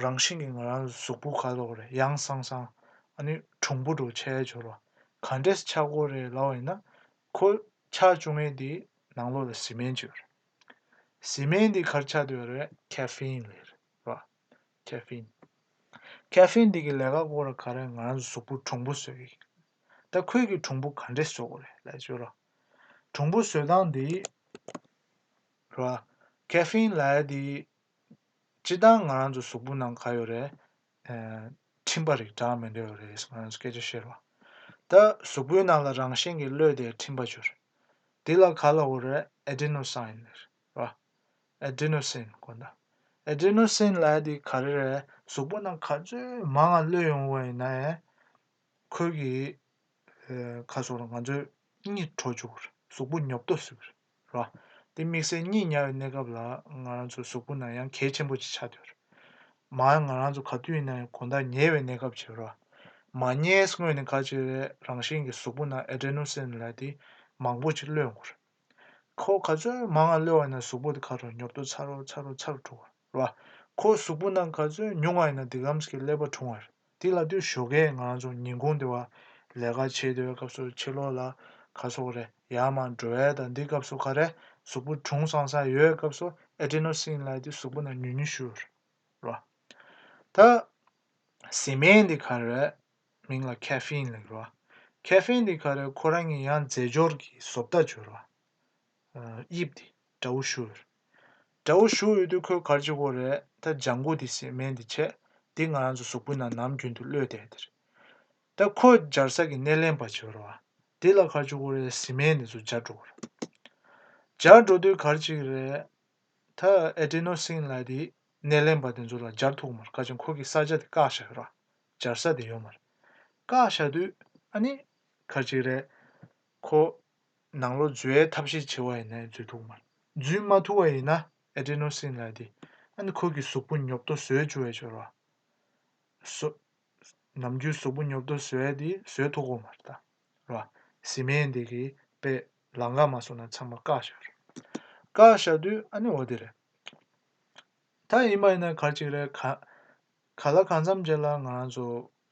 རང་བཞིན་གྱིས་ང་རང་གཟུགས་པོ་ག་ལོག་རེད། ཡང་སང་སང་ཨ་ནི་གྲུང་པོ་འདྲ་ཆགས་ཡ་ཅིག་ཡོད་རེད། ག་འདྲས་ཆགས་ཀྱི་ཡོད་རེད་ལབ་པ་ཡིན་ན། ཁོ་ཆགས་བཅུག་མཁན་འདི་ནང་ལོགས་ལ་བཟི་སྨན་ཅིག་ཡོད་རེད། བཟི་སྨན་འདི་ག་རེ་ཆགས་བསྡད་ཡོད་རེད། ཁེ་ཕིན་ལབ་ཀྱི་རེད་བ། ཁེ་ཕིན། ཁེ་ཕིན་འདི་གི་ལས་ཀ་སྐོར་ལ་ག་རེ་ང་རང་ཚོ་གཟུགས་པོ་གྲུང་པོ་བཟོ་གི། ད་ཁོས་ཀྱི་གྲུང་པོ་ག་འདྲས་བཟོ་དགོས་རེད་ལབ་ཅོ་ར། གྲུང་པོ་བཟོ་སྟངས་འདི་ར། ཁེ་ཕིན་ལབ་ཡ་འདི་སྤྱིར་བཏང་ང་རང་ཚོ་གཟུགས་པོ་ནང་ག་ཡོད་རེད། ཨ་འཕྲིན་པ་རིགས་འདྲ་མི་འདྲ་ཡོད་རེད། ང་རང་ཚོ་སྐད་ཆ་བཤད་ར། ད་གཟུགས་པོའི་ནང་ལ་རང་བཞིན་གྱིས་གློད་དེ་འཕྲིན་པ་བྱོས་རེད། འདི་ལ་ག་ལབ་ཀྱི་རེད། ཨེ་ཌེ་ནོ་སིན་རེད་བ། ཨེ་ཌེ་ནོ་སིན་གོ་ད། ཨེ་ཌེ་ནོ་སིན་ལབ་ཡ་དེ་ག་རེ་རེད། གཟུགས་པོ་ནང་ག་ཚོད་མང་ང་གློད་ཡོང་བ་ཡིན་ན་ཡང་། ཁོས་ཀྱི་ཨ་ཁ་སོགས་ལ་ང་ཚོས་ གཉིད་བྲོ་བཅུག་གི་རེད། གཟུགས་པོ་ཉོབ་ཏོ་བཟོ་གི་རེད། རེད་བ། དེ་དམིགས་བསལ་གཉིད་ཉལ་བའི་གནས་སྐབས་ལ་ང་རང་ཚོ་གཟུགས་པོ་ནང་ཡང་གལ་ཆེན་པོ་ཅིག་ཆགས་བསྡད་ཡོད་རེད། མར་ང་རང་ཚོ་ག་དུས་ཡིན་ན་ཡང་དགོང་དག་ཉལ་བའི་གནས་སྐབས་ཅིག་རེད་བ། མ་ཉལ་སྔོན་ནས་ག་ཅིག་རེད། རང་བཞིན་གྱི་གཟུགས་པོ་ནང་ཨེ་ཌེ་ནོ་སིན་ལབ་དེ་མང་པོ་ཅིག་གློད་ཡོང་གི་རེད། ཁོ་ག་ཚོད་མང་ང་གློད་པ་ཡིན་ན་གཟུགས་པོ་དེ་ག་རུ་ཉོབ་ཏོ་ཚ་རུ་ཚ་རུ་ཚ་རུ་འགྲོ་གི་རེད་བ། ཁོ་གཟུགས་པོ་ནང་ག་ཚོད་ཉུང་བ་ཡིན་ན་དེ་གམ་ཞིག་གི་ཀླད་པ་གྲུང་བ་རེད། དེ་ལ་དུས་ཞོགས་ཀས་ང་རང་ཚོ་ཉིན་གུང་དེ་བ་ལས་ཀ་བྱེད་སྡོད་པའི་སྐབས་སུ་ཕྱི་ལོགས་ལ་ག་སོགས་རེད། ཡར་མར་འགྲོ་ཡས་དང་འདི་སྐབས་སུ་ག་རེ་གཟུགས་པོ་གྲུང་སང་སང་ཡོད་སྐབས་སུ་ཨེ་ཌེ་ནོ་སིན་ལབ་དེ་གཟུགས་པོ་ནང་ཉུང་ཉུང་ཞུ་རེད་བ། ད་བཟི་སྨན་འདི་ག་རེ་རེད། མིང་ལ་ཁེ་ཕིན་ལབ་ཀྱི་རེད་བ། ཁེ་ཕིན་འདི་ག་རེ་ཁོ་རང་གི་ཡང་རྫས་སྦྱོར་གྱི་བཟོ་ལྟ་སྦྱོར་བ། དབྱིབས་དེ་འདྲ་བོ་ཞུ་ཡོད་རེད། འདྲ་བོ་ཞུ་ཡོད་དུས་ཁོས་ག་རེ་བྱེད་ཀྱི་ཡོད་རེད། ད་ལྗང་གུ་དེ་བཟི་སྨན་དེ་བྱས། དེ་ང་རང་ཚོ་གཟུགས་པོའི་ནང་ནམ་རྒྱུན་དུ་གློད་བསྡད་དེ་རེད། ད་ཁོ་སྦྱར་ས་གི་སྣེ་ལེན་པ་ཅིག་ཡོད་རེད་བ། དེ་ལ་ག་རེ་བྱེད་ཀྱི་ཡོད་རེད། བཟི་སྨན་དེ་ཚོ་སྦྱར་འགྲོ་གི་རེད། སྦྱར་འགྲོ་དུས་ག་རེ་བྱེད་ཀྱི་རེད། ད་ཨེ་ཌེ་ནོ་སིན་ལབ་དེ་སྣེ་ལེན་པ་དེ་ཚོ་ལ་སྦྱར་ཐུབ་ཀྱི་མ་རེད། ག་ཅིག་ཁོ་གི་ས་ཆ་དེ་བཀག་བཞག་ཡོད་རེད་བ། སྦྱར་ས་དེ་ཡོད་མ་རེད། བཀག་བཞག་དུས་ཨ་ནི་ག་ཅིག་རེད། ཁོ་ནང་ལོགས་འཛུལ་ཡའི་ཐབས་ཤེས་བྱེད་པ་ཡིན་ན་འཛུལ་ཐུབ་ཀྱི་མ་རེད། འཛུལ་མ་ཐུབ་པ་ཡིན་ན་ཨེ་ཌེ་ནོ་སིན་ལབ་དེ་ཨ་ནི་ཁོ་གི་གཟུགས་པོ་ཉོབ་ཏོ་བཟོ་བཅུག་ཡས་ཅིག་ཡོད་རེད་བ། བཟོ། ནམ་རྒྱུན་གཟུགས་པོ་ཉོབ་ཏོ་བཟོ་ཡས་དེ་བཟོ་ཐུབ་ཀྱི་མ་རེད་ད། རེད་བ། བཟི་སྨན་དེ་གིས་དཔེ་ལམ་ཁ་མ་སོང་ན་ཚང་མ་བཀག་བཞག་རེད། བཀག་བཞག་དུས་ཨ་ནི་འོ་དེ་རེད། ད་ཡིན་པ་ཡིན་ན་ག་ཅིག་རེད། ག་ག་ལ་གང་འཚམ་ཅིག་ལ་ང་རང་ཚོ་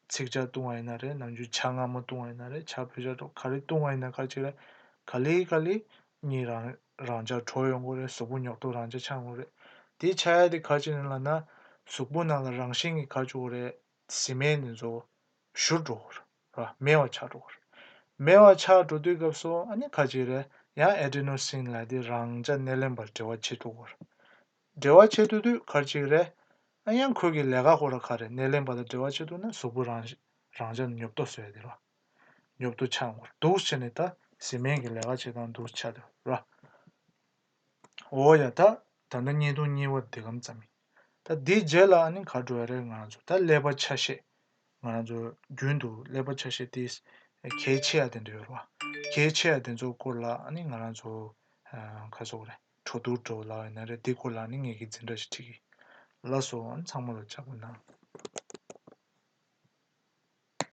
ཚིག་ཇ་བཏུང་བ་ཡིན་ན་རེད། ནམ་རྒྱུན་ཇ་མངར་མོ་བཏུང་བ་ཡིན་ན་རེད། ཇ་བོད་ཇ་འདྲ་བོ་ག་རེ་བཏུང་བ་ཡིན་ན་ག་ཅིག་རེད། ག་ལེ་ག་ལེ་གཉིད་རང་རང་འཇགས་བྲོ་ཡོང་གི་རེད། གཟུགས་པོ་ཉོབ་ཏོ་རང་འཇགས་ཆགས་ཡོང་གི་རེད། དེ་ཆགས་ཡ་དེ་ག་ཅིག་རེད་ལབ་ན། གཟུགས་པོ་ནང་ལ་རང་བཞིན་གྱིས་ག་ཅིག་ཡོད་རེད། བཟི་སྨན་དེ་ཚོ་བཞུར་འགྲོ་གི་རེད། མེད་པ་ཆགས་འགྲོ་གི་རེད། མེད་པ་ཆགས་འགྲོ་དུས་སྐབས་སུ་ཨ་ནི་ག་ཅིག་རེད། ཡང་ཨེ་ཌེ་ནོ་སིན་ལབ་དེ་རང་འཇགས་སྣེ་ལེན་པར་འབྲེལ་བ་བྱེད་ཐུབ་ཀྱི་རེད། འབྲེལ་བ་བྱེད་ཐུབ་དུས་ག་ཅིག་རེད། ཨ་ཡང་ཁོ་གི་ལས་ཀ་ཁོ་ར་ག་རེ་སྣེ་ལེན་པ་དང་འབྲེལ་བ་བྱེད་ཐུབ་ན་གཟུགས་པོ་རང་རང་འཇགས་ཉོབ་ཏོ་བཟོ་ཡ་དེ་རེད། ཉོབ་ཏོ་ཆགས་འགྲོ་གི་རེད། འདུག་བྱས་ནས་ད་བཟི་སྨན་གྱི་ལས་ཀ་བྱེད་སྟངས་འདུག་ཆགས་འདུག་རེད། འོ་ཡ། ད་ད་ལྟ་བརྙན་ཐུང་གཉིས་པ་འདི་གམ་ཙམ་ཡིན། ད་འདིའི་རྗེས་ལ་ཨ་ནི་ག་འགྲོ་ཡ་རེད། ང་རང་ཚོ་ད་ཀླད་པ་ཆ་ཤས། ང་རང་ཚོ་རྒྱུན་དུ་ཀླད་པ་ཆ་ཤས་དེ་གལ་ཆེ་ཡ་དེ་འདྲ་ཡོད་རེད་བ། གལ་ཆེ་ཡ་དེ་ཚོ་སྐོར་ལ་ཨ་ནི་ང་རང་ཚོ་ཨ་ག་ཟེར་དགོས་རེད། གྲོས་བསྡུར་འདྲ་བོ་ལབ་ཡ་ཡིན་ན་རེད། དེ་སྐོར་ལ་ཨ་ནི་ངེད་ཀྱིས་འཛིན་གྲྭ་ཞིག་ཁྲིད་ཀྱི། ལགས་སོ། ཨ་ནི་ཚང་མ་ལ་ལྕགས་པོ་གནང་།